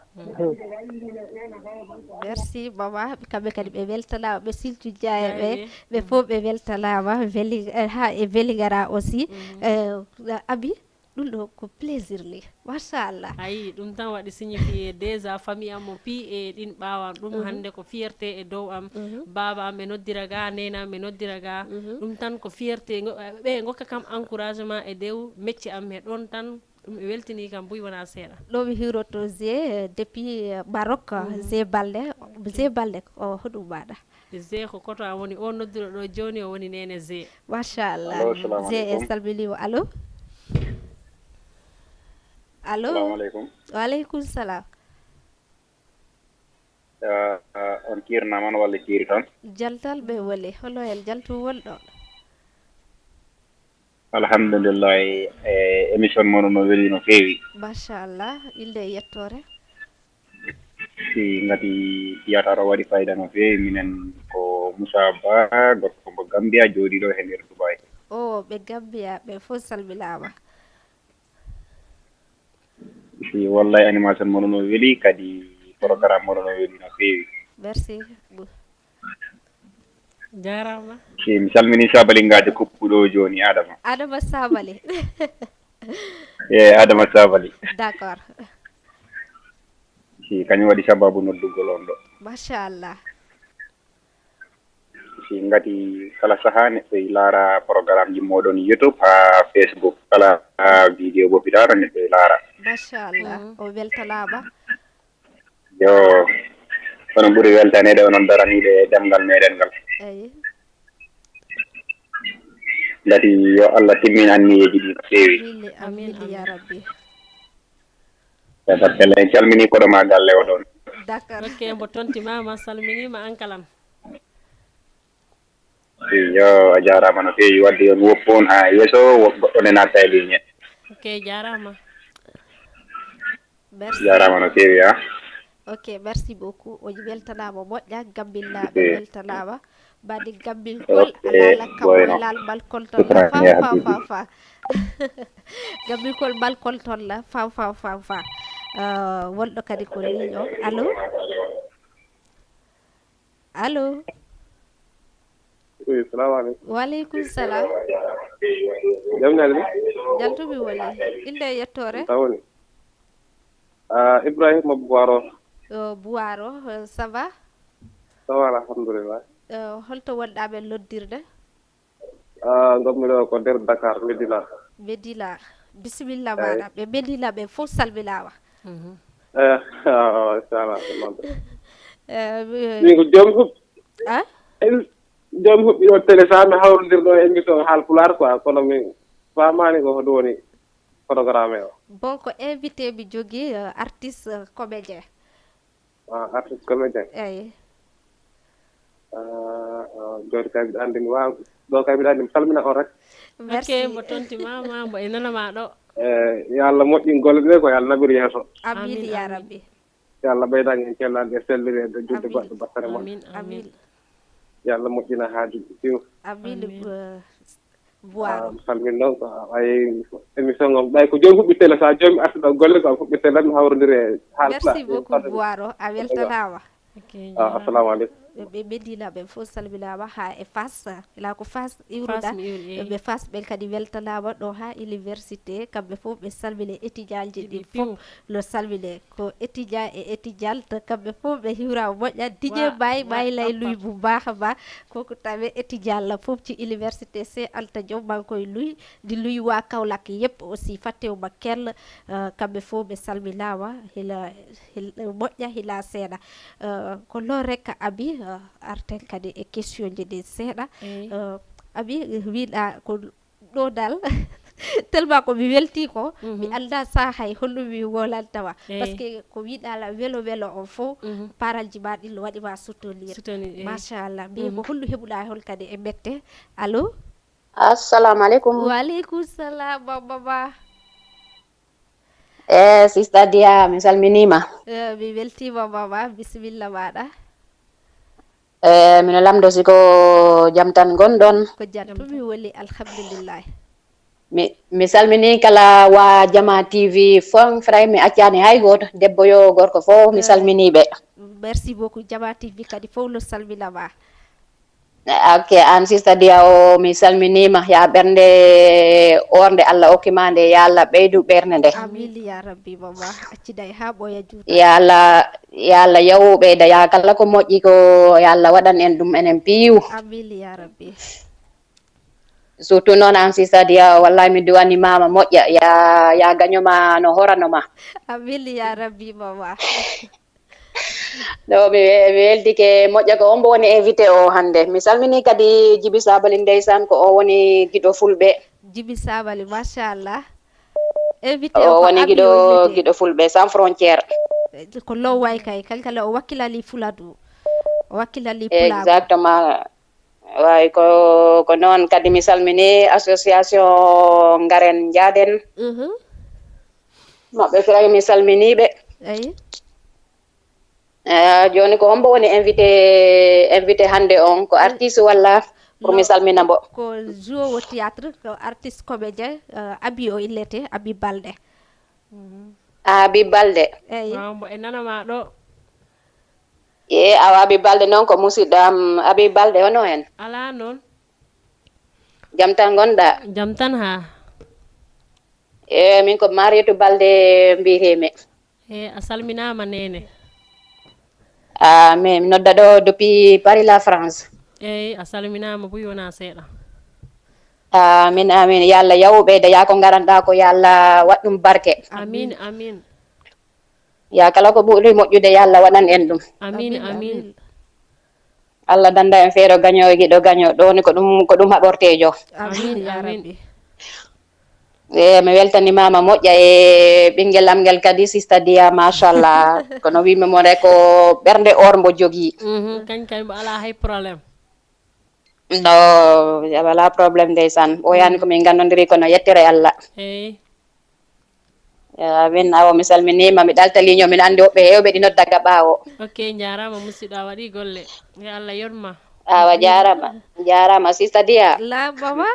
Merci mama, kamɓe kadi ɓe weltanama, ɓe Sinthiou Dia en ɓe, ɓe fof ɓe weltanama. Veli eh, ha e Vélingara aussi. Eh, Abi, ɗum ɗo ko plaisir ni, machallah. Ayi, ɗum tan waɗi signifié déjà famille am mo pi e ɗin ɓawan ɗum hande ko fierté e dow am. Baba am ɓe noddira ga, nena am ɓe noddira ga. Ɗum tan ko fierté, ngo- ɓe gokka kam encouragement e dow mecce am he ɗon tan. Ɗum e weltini kam buy wona seeɗa. Ɗo mi hiwroto G depuis Maroc. G Balde. G Balde o hoɗum maɗa? G ko koto am woni o nodduɗo ɗo joni o woni nene G. Machallah. G e salminima. Allo? Allo? Salamu aleykum. Waleykum salam. On kiirnaama no walla kiiri tan? Jaltal ɓe woni hono heen jaltu wonɗo? Alhamdulillahi, e émission mono no weli no feewi. Machallah, innde e yettoore. Si ngati théâtre o waɗi fayida no feewi, minen ko Moussa Ba, gorko mo Gambia, jooɗiiɗo he nder Dubai. O ɓe Gambia ɓe fof salminaama. Si wallay animation mono no weli kadi programme mono no weli no feewi. Merci. Jarama. Si mi salmini Sabali Ngajo Kuppuɗo joni Adama. Adama Sabali. E Adama Sabali. D'accord. Si kañum waɗi sababu noddugol on ɗo. Machallah. Si ngati kala saha neɗɗo e laara programme ji moɗon YouTube ha Facebook kala vidéo mo piɗaɗo neɗɗo e laara. Machallah o weltanama. Yo kono ɓuri weltanede onon daraniɓe e ɗemgal meɗen ngal. Eyi. Ngati yo Allah timmin anniyeji ɗi no feewi. Amin amin ya rabbi. Tabarkalla en calmini koɗo ma galle o ɗon. D'accord. Ok mbo tontimama salminima an kalan. Iyo a jarama no feewi wadde yon woppu on ha yeeso goɗɗo ne natta e ligne. Ok jarama. Merci. Jarama no feewi ha. Ok merci beaucoup o weltanama moƴƴa gambillaɓe weltanama. Mbaɗi gabbingol alaala kam alaal mbal koltolla faw faw faw faw. Gabbingol mbal koltolla faw faw faw faw. Ah, wonɗo kadi ko ligne o. Allo? Allo? Oui, salamu aleykum. Waleykum salam. Jam ñaali mi? Jaltumi woni. Innde e yettoore? Tawoni. Ah, Ibrahima Buwaro. Yo Buwaro, eh, ça va? Ça va, alhamdulillah. Eh, holto wonɗa men noddirde? Ah, ngonmi ɗo ko nder Dakar, Medina. Medina. Bisimilla maɗa. Ɓe Medina ɓe fof salminaama. Eh, ah, inchallah. Eh, mi- Min ko joom huɓ. Ah? Em- Joom huɓɓi o télé sa mi hawrondir ɗo émission haal pulaar quoi, kono mi faamaani ko hoɗum woni programme o. Bon, ko invité mi jogii, eh, artiste, eh, comédien. Ah, artiste comédien. Eyi. Ah, ah, jooni kay mbiɗa anndi mi waawi. Ɗo kay mbiɗa anndi mi salmina on rek. Merci. Ok, mbo tonti mama, mbo e nana ma ɗo. Eh, yo Allah moƴƴin golle ɗe ko yo Allah naɓir yeeso. Amin Amin, ya amin. Rabbi. Yo Allah ɓeydan en cellaade e sellireede judde Amin. Baɗɗo battane moƴƴo. Amin, amin. Amin. Yo Allah moƴƴina haajuuji piw. Amin. Amin. Eh, Buwaro. Ah, mi salmin noon ko ay émission o ɓay ko joom huɓɓi télé sa joom arti ɗo golle ko huɓɓi télé mi hawrondiri e haal Merci beaucoup Buwaro, a weltanaama. Ok, Ah, assalamu aleykum. Ɓe ɓe Medina ɓen fof salminaama haa e Fass, ila ko Fass iwruɗa. Fass mi iwri, eyi. Ɓe Fass ɓen kadi weltanaama ɗo haa université, kamɓe fof ɓe salmini étudiantji ɗi Ɗi fof piw. No salmine ko étudiant e étudiante, kamɓe fof ɓe hiwraama moƴƴa. Didier Wa- Baye wa- Baye lay appa. Luy bu baax a baax. Kooku tamit étudiant la fof ci université Cheikh Anta Diop, maa ngi koy luy, di luy waa Kaolack yépp aussi, fàttewuma kenn. Euh, kamɓe fof ɓe salminaama, hila hila moƴƴa, hila seeɗa. Euh, ko loolu rek Abi, euh, arten kadi e questionji ɗi seeɗa. Eyi. Euh, Abi, wiɗa ko ɗo dal tellement ko mi welti ko mi annda sahay holɗum mi wolanta ma. Eyi. Parce que ko wiɗa la welo welo o fof, Mhm. paralji ma ɗin no waɗi ma soutenir. Soutenir, eyi. Machallah, mbi ko holɗum heɓuɗa hol kadi e mette. Allo? Assalamu aleykum. Waleykum salam, mama ma. E sista Dia, mi salminima. Eh, mi weltima mama, bisimilla maɗa. E mino lamdo si ko jam tan gonɗon. Ko jam tumi woni, alhamdulillahi. Mi, mi salmini kala wa Jama T V fon, fray mi accani hay goto, debbo yo gorko fof mi salminiɓe. Merci beaucoup, Jama T V kadi fof no salminama. Ok, an sista Dia o mi salminima, ya ɓernde orde Allah okkima nde, ya Allah ɓeydu ɓernde nde. Amin ya rabbi mama, acciday ha ɓoya juuta. Ya Allah, ya Allah yawu ɓeyda, ya kala ko moƴƴi ko ya Allah waɗan en ɗum enen piiw. Amin ya rabbi. Surtout noon an sista Dia, wallahi mi duwani mama moƴƴa, ya, ya gañoma no horanoma. Amin ya rabbi mama. Ɗo mi we- mi weltike moƴƴa, ko on mbo woni invité o hannde. Mi salmini kadi Jibi Sabali, ndeysaan ko o woni giɗo fulɓe. Jibi Sabali, machallah. Invité O o ko woni Abi giɗo o innete. Giɗo fulɓe sans frontière. Ko low way kay, kankala o wakkilali fuladu. O wakkilali pulago. Exactement. Way ko ko noon kadi mi salmini association Ngaren Njaaden. Mhm. Maɓɓe firayi mi salminiɓe. Eyi. Eh, joni ko hombo woni invité invité hannde on, ko artiste walla pour mi salmina mbo? Ko joueur au théâtre, ko artiste comédien, euh, Abi o innete, Abi Balde. Abi Balde. Eyi. Waaw, mbo e nana ma ɗo. E awa Abi Balde noon ko musidɗo am. Abi Balde hono hen? Alaa noon. Jam tan ngonɗa? Jam tan ha. E min ko Mariétou Balde mbiyetemi. E a salminaama neene. Ah, mi mi nodda ɗo depuis Paris la France. Eyi, a salminaama buy wona seeɗa. Amin amin, yo Allah yawu ɓeyda, ya ko garanɗa ko yo Allah waɗ ɗum barke. Amin, amin. Ya kala ko ɓuri moƴƴude yo Allah waɗan en ɗum. Amin, amin. Allah danda en feero gaño e giɗo gaño, ɗo ni ko ɗum ko ɗum haɓortejo. Amin ya Amin. rabbi. E mi weltanimama moƴƴa e ɓinguel am ngel kadi, sista Dia, machallah. Kono wimi mo rek ko ɓernde or mbo jogui. Mhm, kañ kay mbo ala hay problème. No wala problème, ndeysan, o yani ko min gandodiri kono yettere Allah. Eyi. Amin. Awa mi salminima, mi ɗalta ligne o, min andi woɓɓe hewɓe ɗi nodda ga ɓawo. Ok, jarama musidɗo, a waɗi golle. Yo Allah yurma. Awa jarama. Jarama sista Dia. La mama.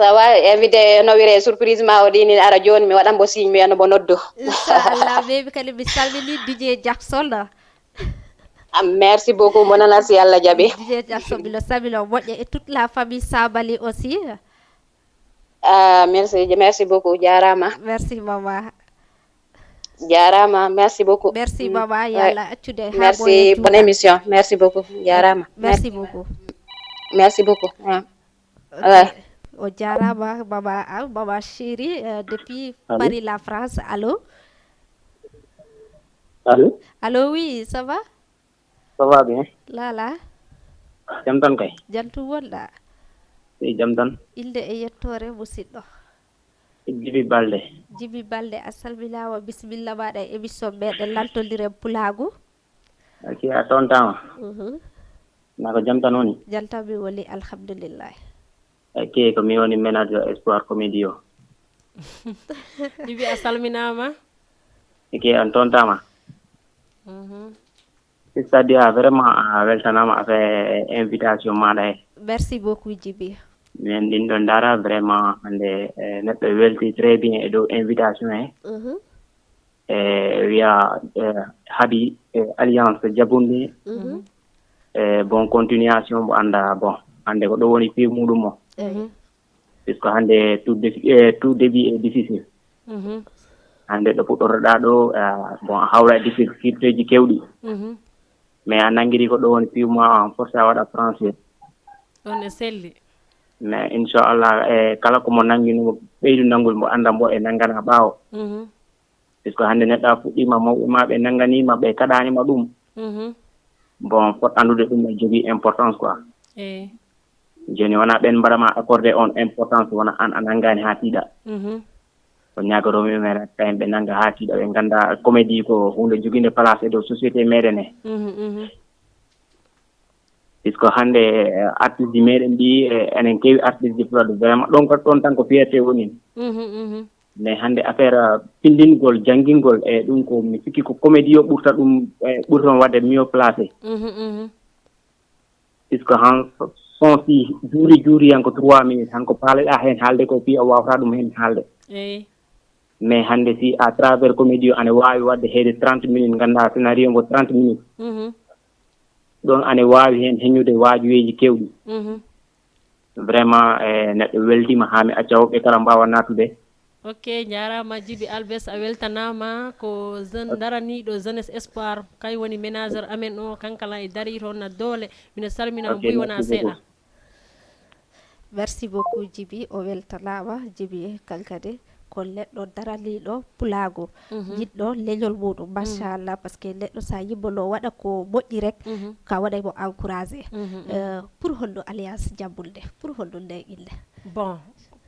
Ça va, invité no wiyre surprise ma o ɗini ara joni mi waɗan bo signe mi ano bo noddu. Inchallah, baby kadi mi salmini D J Jackson. Ah, merci beaucoup, mon anas si Allah jaɓi. D J Jackson, milo salmino moƴƴa et toute la famille Sabali aussi. Ah, merci, merci beaucoup, jarama. Merci maman. Jarama, merci beaucoup. Merci maman, yalla accude. Merci, bonne émission, merci beaucoup, jarama. Merci beaucoup. Merci beaucoup. Ouais. O jarama mama am mama chéri, euh, depuis Paris la France. Allô? Allô? Allô, oui, ça va? Ça va bien? Lala. Jam tan kay? Jantu wonɗa? Sey jam tan. Inde e yettore musidɗo? Jibi Balde. Jibi Balde, a salminama, bisimilla maɗa e émission meɗen laltodiren pulagu. Ok, a tontama. Mhm. Na ko jam tan woni? Jam tan mi woni, alhamdulillahi. Ok, ko mi woni manager Espoir Comédie o. Jibi, a salminama. Ok, on tontama. Mhm. C'est-à-dire vraiment a weltanama affaire invitation maɗa he. Merci beaucoup Jibi. Min ɗin ɗo dara vraiment hande eh, neɗɗo welti très bien e dow invitation he. Mhm. E wiya e haɗi e alliance jaɓunɗi. Mhm. E bon continuation mo anda bon hande ko ɗo woni piw muɗum o. Eyi. Puisque hande tout défi e tout début est difficile. Mhm. Hande ɗo puɗɗoroɗa ɗo a bon a hawra e difficulté ji kewɗi. Mhm. Mais a nangiri ko ɗo woni piw ma en force a waɗa français. Ɗon e selli. Mais inchallah e kala komo nangino ɓeydu nangol mo anda mo e nangana ɓawo. Mhm. Puisque hande neɗɗo a fuɗɗima mawɓe ma ɓe nanganima ɓe kaɗanima ɗum. Mhm. Bon fot andude ɗum e jogui importance quoi. Eyi. Joni wona ɓen mbaɗama accordé on importance wona an a nangani ha tiiɗa. Mhm. Ko ñagotomi men kayen ɓe nanga ha tiiɗa ɓe ganda comédie ko hunde joguinde place e dow société meɗen he. Mhm, mhm. Puisque hande eh, artiste ji meɗen ɗi eh, enen kewi artiste ji pulaɗo vraiment ɗon ko ɗon tan ko fierté woni. Mhm, mhm. Mais hande affaire pindingol janggingol e ɗum ko mi sikki ko comédie o ɓurta ɗum e ɓurton wadde mieux placé. Mhm, mhm. Puisque han son si juuri juuri han ko trois minutes han ko paaleɗa hen haalde ko fi a wawata ɗum hen haalde. Eyi. Mais hande si à travers comédie o ane wawi wadde heede trente minutes ganda scénario ngo trente minutes. Mhm. Ɗon ane wawi hen heñude wajuweji kewɗi. Mhm. Vraiment e neɗɗo weltima ha mi acca woɓɓe kala mbawa natude. Ok, jarama Djiby Albes, a weltanama. Ko jeune daraniɗo jeunesse espoir, kay woni ménageur amen o, kankala e dari toon na doole. Mino salmina mo buy wona seeɗa. Merci beaucoup Djiby, o weltanama. Djiby kankadi ko neɗɗo daraniɗo pulagu, yiɗɗo leñol muɗum, machallah, parce que neɗɗo sa yimbo no waɗa ko moƴƴi rek, ka waɗay mo encouragé. Euh, pour holno alliance jabbulde, pour holno nde inde? Bon,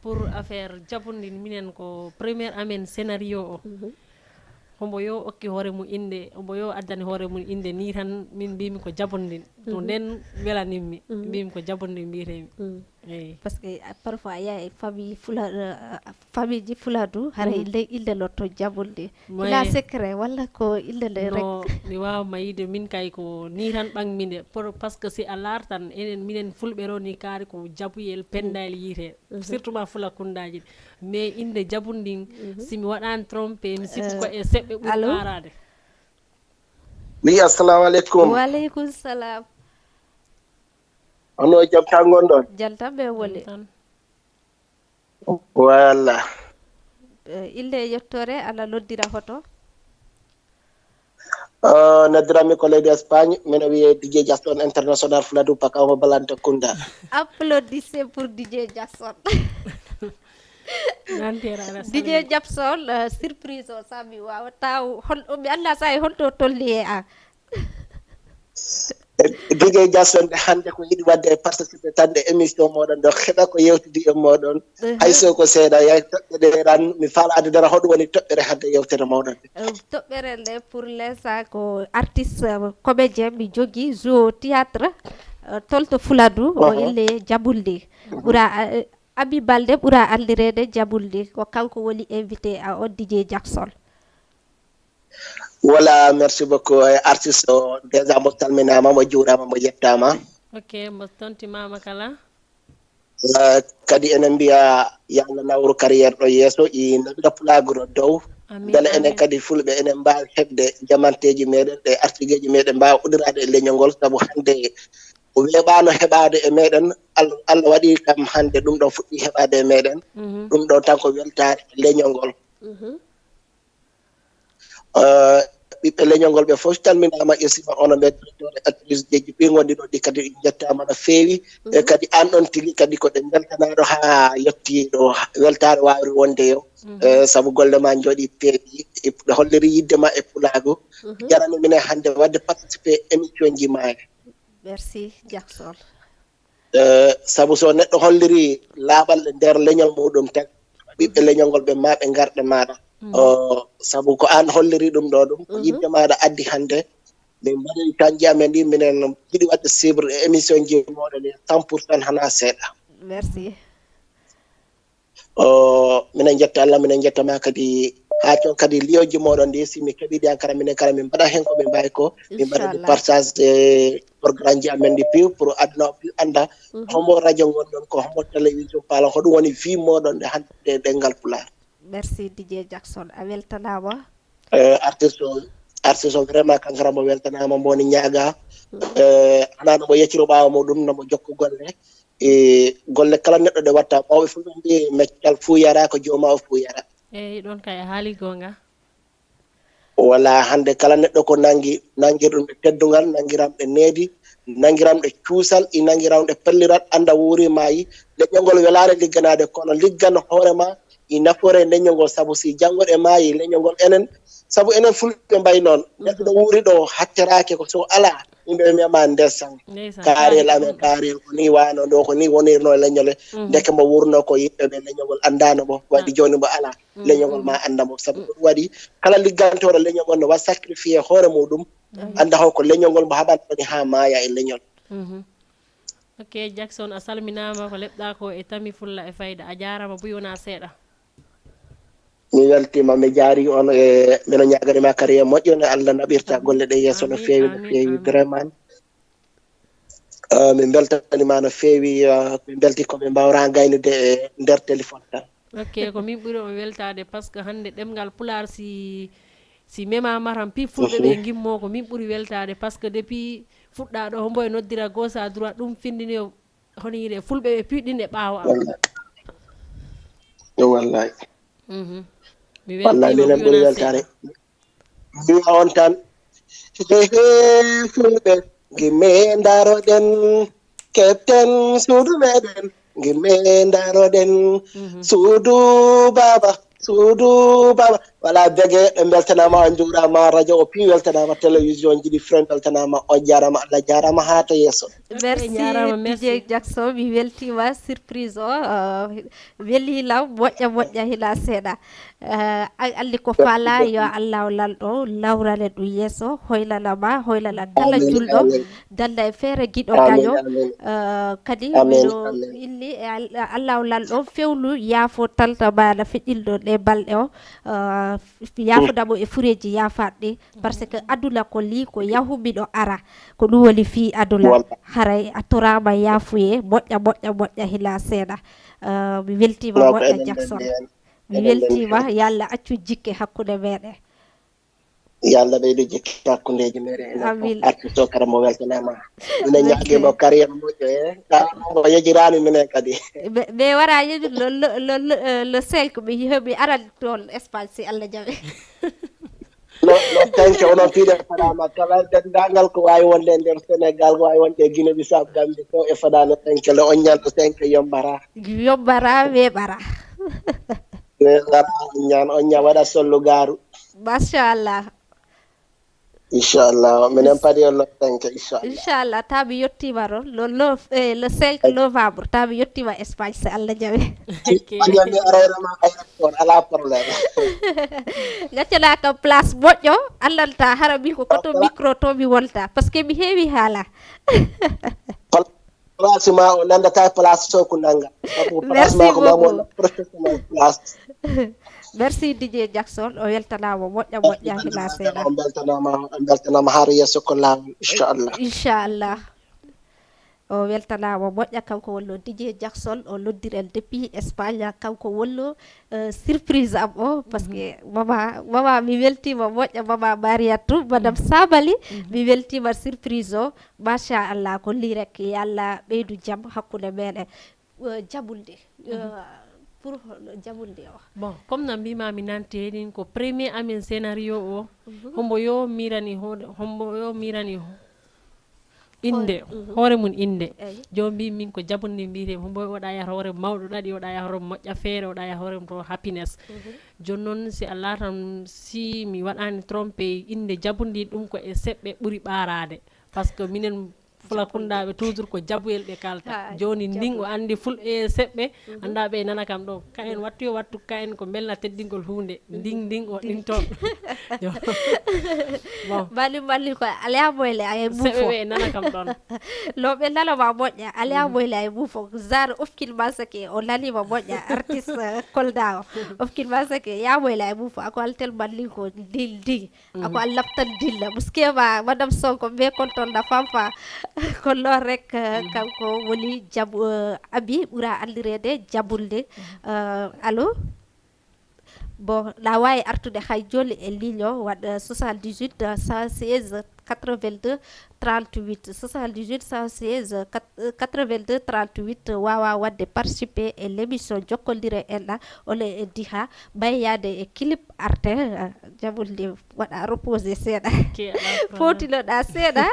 pour affaire jabunɗin minen ko première amen scénario o. Mhm. Hombo yo okki hoore mum inde, hombo yo addani hoore mum inde ni tan min mbimi ko jabunɗin. To nden welanimmi, mbimi ko jabunɗin mbiyetemi. Eyi. Parce que ah, parfois ya e famille fula euh, famille ji fuladu haray nde inde lotto jabunɗi. Ila secret walla ko inde nde rek? No mi wawa mayide min kay ko ni tan ɓangmi nde. Pour- parce que si a lartan enen minen fulɓe ɗo ni kaari ko jabuyel pendayel yiite. Surtout ma fula kundaji ɗi. Mais inde jabun ɗin si mi waɗani trompé mi sikku ko e seɓɓe ɓuri Allô? Arade. Wi assalamu aleykum. Wa aleykum salam. Hono jam tan gonɗon? Jam tan ɓe woni. Tan. Walla. Eh, inde e yettore ana noddira hoto? Uh, noddiranmi ko leydi Espagne, mino wiyee D J Jackson International Fuladu Pakao Balanta Kunda. Applaudissez pour D J Jackson. D J Jackson, uh, surprise o sami wawa taw hol mi anda sa e holto tolli e an. D J Jackson hannde ko yiɗi waɗde e participé tan e émission moɗon ɗo heɓa ko yewtidi e moɗon. Hay so ko seeɗa yay toɓɓe ɗe ran mi faala adde dara hoɗum woni toɓɓere hannde yewtere moɗon. Toɓɓere nde pour l'instant ko artiste comédien mi jogui jouo théâtre, tolto fuladu o ille jabulde ɓura. Abi Balde ɓura anndireede Jabulde, ko kanko woni invité a o D J Jackson. Voilà, merci beaucoup. Eh, artiste o déjà mo salminaama, mo juuraama, mo yettaama. Ok, mo tontimaama kala. Eh, kadi enen mbiya, yo Allah nawru carrière ɗo yeeso, i naɓira pulaagu ɗo dow. Mbele enen kadi fulɓe enen mbaawi heɓde jamanteeji meɗen ɗe, artigeeji meɗen mbaawa uddiraade e leñol ngol, sabu hannde o weeɓaano heɓaade e meɗen. Allah, Allah waɗi kam hannde ɗum ɗo fuɗɗi heɓaade e meɗen. Ɗum ɗo tan ko weltaare e leñol ngol. Eh, ɓiɓɓe leñol ngol ɓe fof calminaama, ƴeesiima, onon ɓe directeur e actrice jeeji ɓi ngonɗi ɗo ɗi kadi njettaama no feewi. E kadi aan ɗon tigi kadi ko ɗe mbeltanaaɗo haa yettii ɗo weltaare waawri wonde yo. Eh, sabu golle ma njooɗi peewi, e ɗe holliri yiɗde ma e pulaagu. Jarani minen hannde waɗde participer émission ji ma he. Merci Jaksol. Eh, sabu so neɗɗo holliri laaɓal e nder leñol muɗum tan, ɓiɓɓe leñol ngol ɓe ma ɓe ngarɗe maɗa. O, sabu ko an holliri ɗum ɗo ɗum ko yiɗde maɗa addi hannde. Min mbaɗi kanji amen ɗi, minen jiɗi waɗde suivre e émission ji moɗon ɗi cent pour cent hana seeɗa. Merci. O, minen jetta Allah, minen jetta ma kadi, haa toon kadi liyoji moɗon ɗi, si mi keɓiɗi an kala, minen kala min mbaɗa heen ko min mbawi ko, min mbaɗa ɗi Inchallah. Partage e programme ji amen ɗi piw pour aduna o piw annda homo radio ngonɗon, ko homo télévision paala, ko ɗum woni vie moɗon ɗe hannde ɗe ɗemngal pulaar. Merci Didier Jackson, a weltanama. Eh, artiste o, artiste o vraiment kankara mo weltanama, mbo woni ñaaga. Eh, hana no mo yecciro ɓaawo mo ɗum, no mo jokko golle. E golle kala neɗɗo ɗe watta, mawɓe fof ɓe mbi meccal fuu yara ko jooma o fuu yara. Eyyi, ɗon kay a haali goonga. Wala hannde kala neɗɗo ko nangi, nangir ɗum e teddungal, nangiram ɗe needi, nangiram ɗe cuusal, i nangiram ɗe pellirat, annda wuuri maayi. Leñol ngol welaare ligganaade, kono liggan hoore ma, i nafoore leñol ngol, sabu si janngo ɗe maayi, leñol ngol enen, sabu enen fulɓe mbayi noon, neɗɗo ɗo wuuri ɗo hatteraake ko so alaa, yimɓe ɓe mbiyama ndesan, Ndeysaan, kaarel kaarel, amen, mm. kaarel ko ni wano ɗo, ko ni wonirno e leñol he. Ndeke mbo wurno ko yimɓe ɓe leñol ngol anndaano mo, waɗi jooni mbo alaa, leñol ngol ma annda mo, sabu ko ɗum waɗi kala liggantooɗo leñol ngol no waɗi sacrifié hoore muɗum, annda holko leñol ngol mbo haɓanta woni haa maaya e leñol. Mhm. Ok, Jackson, a salminaama, ko leɓɗa ko e tami fulla e fayda. A jaaraama buy wona seeɗa. Mi weltima, mi jaari on, e mino ñaganima kadi e moƴƴo no Allah naɓirta golle ɗe yeeso no feewi, no feewi vraiment. Ah, min beltanima no feewi, ah, min belti ko min mbawra gaynude e nder téléphone tan. Ok, ko min ɓuri on weltade, parce que hannde ɗemngal pulaar si si memama tan pi fulɓe ɓe gimmo, ko min ɓuri weltade, parce que depuis fuɗɗa ɗo hombo e noddira gauche à droite, ɗum findini o honire fulɓe ɓe piɗɗinde ɓaawo am. Wallay. Yo wallay. Mhm. Mi Wallay weltima minen ɓuri Buyona weltare. Seeɗa. Mbiya on tan, hehe fulɓe, gimme ndaroɗen, keɓten suudu meɗen, gimme ndaroɗen, suudu baba, suudu baba. Wala bege, ɓe beltanama, on njuurama, radio o pi weltanama, télévision ji ɗi fren beltanama, on jarama, Allah jarama, haa to yeeso. Merci Jarama, merci. Didier Jackson, mi weltima surprise o, uh, weli lam, moƴƴa moƴƴa hila seeɗa. Uh, a- alli ko fala, yo Allah o lalɗo lawrane ɗum yeeso, hoylanama, hoylana dalla julɗo, dalla e feere giɗo gaño. Uh, kadi mino inni e Al- Allah o lalɗo fewlu yaafo talta mana feƴƴilɗo ɗe balɗe o, uh, yaafodamo e fureji yafatɗi, parce que aduna ko li ko yahu miɗo ara, ko ɗum woni fii aduna. Haray a torama yaafuye, moƴƴa moƴƴa moƴƴa hila seeɗa. Uh, mi weltima moƴƴa Jackson. Mi weltima, yo Allah accu jikke hakkunde meɗen. Yo Allah ɓeydu jikke hakkundeji meɗen enen fof. Amin. Artiste o kadi mo weltanama. Minen Ok. Ñaagima carrière moƴƴo e. Tawa ko yejirani minen kadi. Ɓe ɓe wara yeñu le le le le le cinq mi heɓi aran toon Espagne si Allah jaɓi. No no cinq onon piɗe fadama kala dendagal ko wawi wonde e nder Sénégal, ko wawi wonde e Guinée Bissau, Gambie fof e fadano cinq le on ñalɗo cinq yombata. Yombata weɓata. Weɓata on ñan on ñan waɗa sollu garu. Machallah. Inchallah minen padi on lo cinq inchallah. Inchallah, taw mi yettima toon le le eh, le cinq novembre, taw mi yettima Espagne si Allah jaɓi. Ok. Añami arayra ma aéroport ala problème. Gaccana kam place moƴƴo, andanta hara min ko koto micro to mi wonta, parce que mi heewi haala. Place ma o nandata place to ko nanga. Sabu place Merci ma ko ma mo beaucoup. Professionnel place. Merci Didier Jackson, o weltanama moƴƴa moƴƴa hila seeɗa. On beltanama, on beltanama har yeeso ko lawol inchallah. Inchallah. O weltanaama moƴƴa, kanko wonno D J Jackson, o noddiren depuis Espagne, kanko wonno, eh, surprise am o, parce que mama, mama mi weltiima moƴƴa, mama Mariatou, madame Sabali, mi weltiima surprise o, machallah, ko li rek, yo Allah ɓeydu jam hakkunde meɗen. Eh, jabulde, eh, pour hono jabulde o. Bon, comme no mbima mi nante, ɗin ko premier amen scénario o, hombo yo mirani hoore, hombo yo mirani ho-, inde, hoore mum inde. Eyi. Jooni mbi min ko jabunde mbiyetee, hombo oɗa yaha hoore mawɗo ɗaɗi, oɗa yaha hoore moƴƴa feere, oɗa yaha hoore to happiness. Jooni noon si a laatan, si mi waɗani trompe, inde jabunde ɗum ko e seɓɓe ɓuri ɓaaraade. Parce que minen Fulakundaaɓe toujours ko jabuyel ɓe kalta. Ha, jooni ndin o jabuyel. Andi ful e seɓɓe, anda ɓe nana kam ɗo. Ka en wattu yo wattu, ka en ko mbelna teddingol huunde. Ndin, ndin o ɗin toon. Yo. Bon. Mali, mali ko alaa moyle ay mum seɓe fo. Ɓe nana kam ɗon. Lo ɓe nana ma moƴƴa, alaa moyle ay mum fo. Zar ofkin masake, o nani ma moƴƴa, artiste, eh, Kolda o. Ofkin masake, ya moyle ay mum fo. Ako altel mali ko ndin, ndin. Ako Allah tan dilla. Muskema, madame Sonko, mbe koltol na fanfa. Ko lo rek, eh, kanko woni jabu, eh, abi ɓura andireede jabulde. Eh, allo? Bon, na waawi artude hay joli e ligne o, waɗ, eh, soixante-dix-huit, eh, cent seize, quatre-vingt-deux, trente-huit, soixante-dix-huit, cent seize, quatre-vingt-deux, trente-huit, wawa wadde participer e l'émission Jokkondire Enɗa, ole e diha, bay yaade e clip arte, eh, jabulde waɗa reposer seeɗa. Fotinoɗa seeɗa.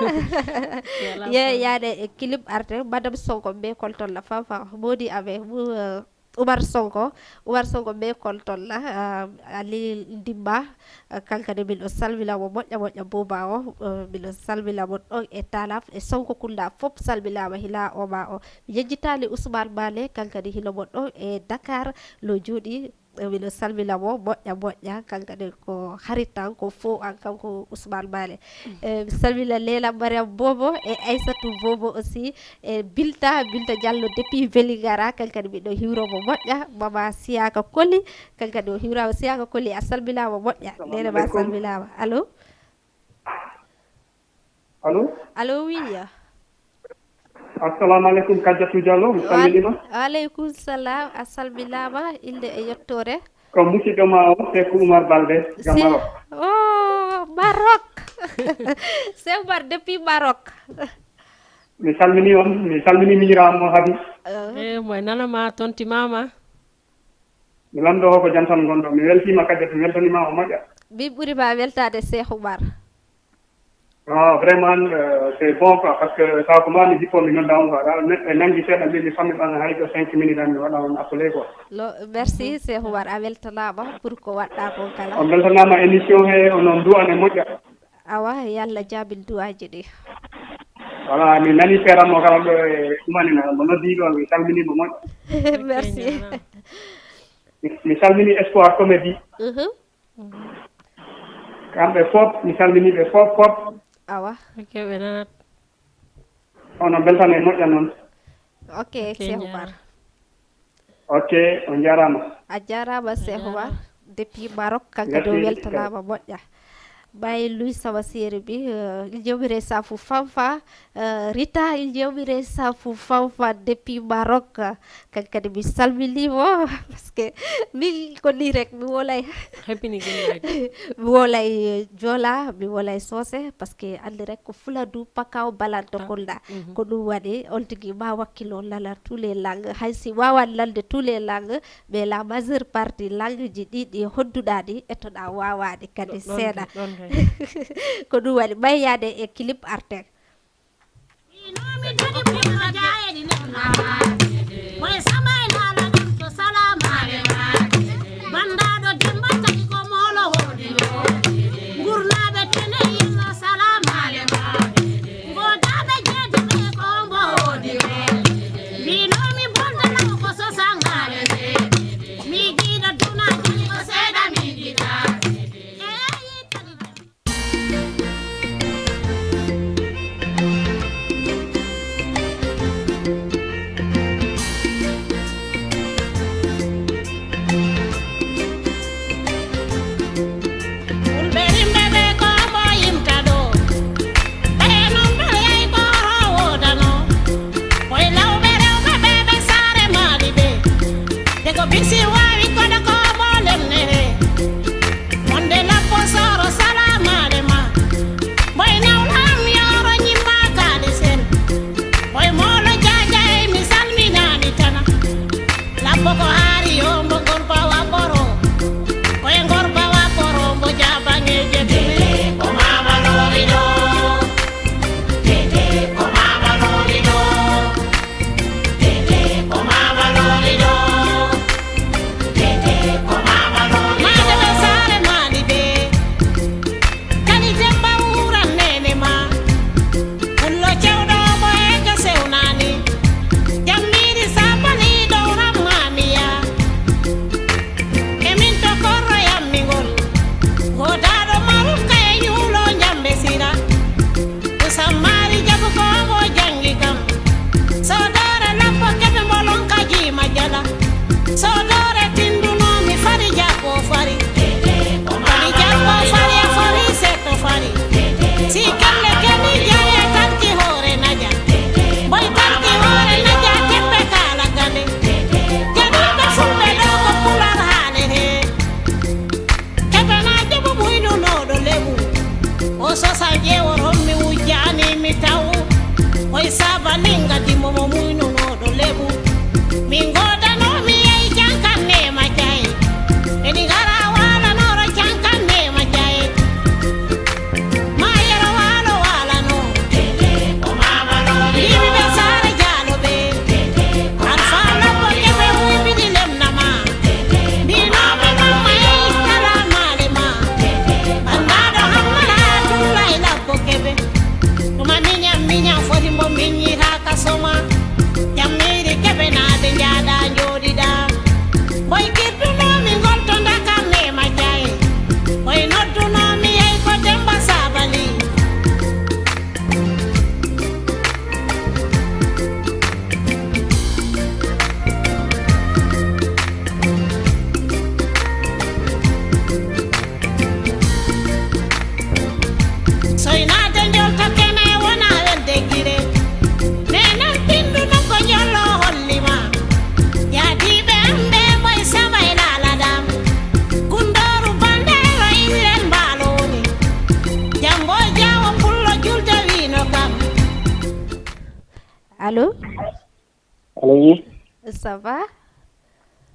Ye yaade e clip arte, madame Sonko mbe koltol la fanfa, modi avec vous, eh, Oumar Sonko, Oumar Sonko mbe koltol la, ah, Ali Dimba, ah, kankane miɗo salmina mo moƴƴa moƴƴa buuba o, eh, miɗo salmina mo ɗon e Talaf, e Sonko Kunda fof salminaama hila o ma o. Mi yejjitaali Ousmane Mane, kankane hilo mo ɗon e Dakar, lo juuɗi, eh, miɗo salmina mo moƴƴa moƴƴa, kankane ko harit an, ko fo an, kanko Ousmane Mane. Eh, mi salmina Leila Mariam Bobo e Aissatou Bobo aussi. E Binta, Binta Diallo depuis Vélingara, kankadi miɗo hiwro mo moƴƴa. Mama Siyaka Koli, kankadi o hiwrama Siyaka Koli, a salminama moƴƴa. Nene ma salminama. Allo? Allo? Allo, oui. Assalamu alaikum, Kadiatou Diallo, mi salminima. Wa-, wa alaikum salam, a salminama, inde e yettore. Ko musidɗo ma o, Sekou Oumar Balde, ga Maroc. Oh, Maroc. Sekou Oumar depuis Maroc. Mi salmini on, mi salmini miñiraawo mo Habi. Eh, mo e nana ma, tonti mama. Mi lamdo ko jantan gondo. Mi weltima kadi, mi weltanima o moƴƴa. Min ɓuri ma weltade Cheikh Oumar. Ah, vraiment, euh, c'est bon quoi, parce que ça ko mami jippo mi nodda on quoi. Dal neɗɗo e nangi seeɗa mbi mi fammi ɓan hay ko cinq minutes an mi waɗa on appelé quoi. Lo, merci Cheikh Oumar, a weltanama pour ko waɗɗa kon kala. On weltanama émission he, onon duwane moƴƴa. Awa, yo Allah jaabin du'aaji ɗi. Voilà, mi nani feere mo kala ɗo e Oumar na mo noddi ɗo, mi salmini mo moƴƴa. Merci. Mi, mi salmini Espoir Comédie. Mhm. Kamɓe fof, mi salmini ɓe fof, fof. Awa. Ok, ɓe nanat. Ono beltane moƴƴa noon. Ok, ok, Cheikh Oumar. Ok, on jarama. A jarama, Cheikh Oumar. Depuis Maroc, kanko kadi o weltanama moƴƴa. Baye Louis Sawa Seri bi, euh, il jomire safu fanfa, euh, Rita, il jomire safu fanfa depuis Maroc. Kanko kadi mi salminimo, parce que min ko ni rek, mi wolay. Happy ni gennaaji. Mi wolay, euh, jola, mi wolay soose, parce que andi rek ko Fuladu Pakaw Balanto Kolda. Mhm. Ko ɗum waɗi, on tigi ma wakkilo lala tous les langues. Hay si wawan lalde tous les langues, mais la majeure partie langue ji ɗi, ɗi hodduɗa ɗi, etoɗa wawaɗi kadi seeɗa. Ko ɗum waɗi ɓay yaade e clip arte. Bandaɗo Demba tagi ko molo wodi o. Gurnaɓe tene yimma salam alema. Godaɓe jeeduɓe ko mbo wodi o. Mbinomi bondana ko so sangare de. Mi giɗo dunaji ko seeɗa mi giɗa. E ayi tagi. Bisi wawi kono ko mo lemnere. Monde lappo soro salamale ma. Boy nawlam yoro nyimma kali sen. Boy molo jaja e mi salminani tana. Lappo ko hari yo mbo gorba wa boro. Koye gorba wa boro mbo jabange jete. Ko mama lori do. Ko mama lori do. Sammari jabu ko mo jangi kam. Sodore lappo kebe molon kaji majala. Sodore tinduno mi fari jako fari. Fari jako fari a fari seto fari. Si kelle keni jaya tanki hore naja. Boy tanki hore naja teppe kala gane. Jadi be fulbe do ko pular hale he. Kebe na jabu buidu no do lebu. O sosa je o rommi wujjani mi taw. Oy saba linga dimo mo muyno no do lebu. Min godano mi yai jankan ne ma jai. Eni gara wala noro jankan ne ma jai. Ma yero walo wala no. Yimɓe saare jaaloɓe. An faa labbo keɓe wuyɓini lemnama. Mbinoɓe ɗum ma yehi salamale ma. Bandaɗo hammala tulla e labbo keɓe. Ɗuma miñam miñam foti mbo miññitaka soma. Jammiiri keɓe naade njaada njooɗiɗa. Boy kirtunomi ngol to Dakar nema jaye. Boy noddunomi yey ko Demba Sabali. Soynade njolta kene wona welde gire. Nenan pinduno ko njollo hollima. Yaadiɓe am ɓe moy saba e laaladam. Kundooru bandero illen mbaalo woni. Jambo jawo pullo julde wino kam. Allo? Allo, oui. Ça va?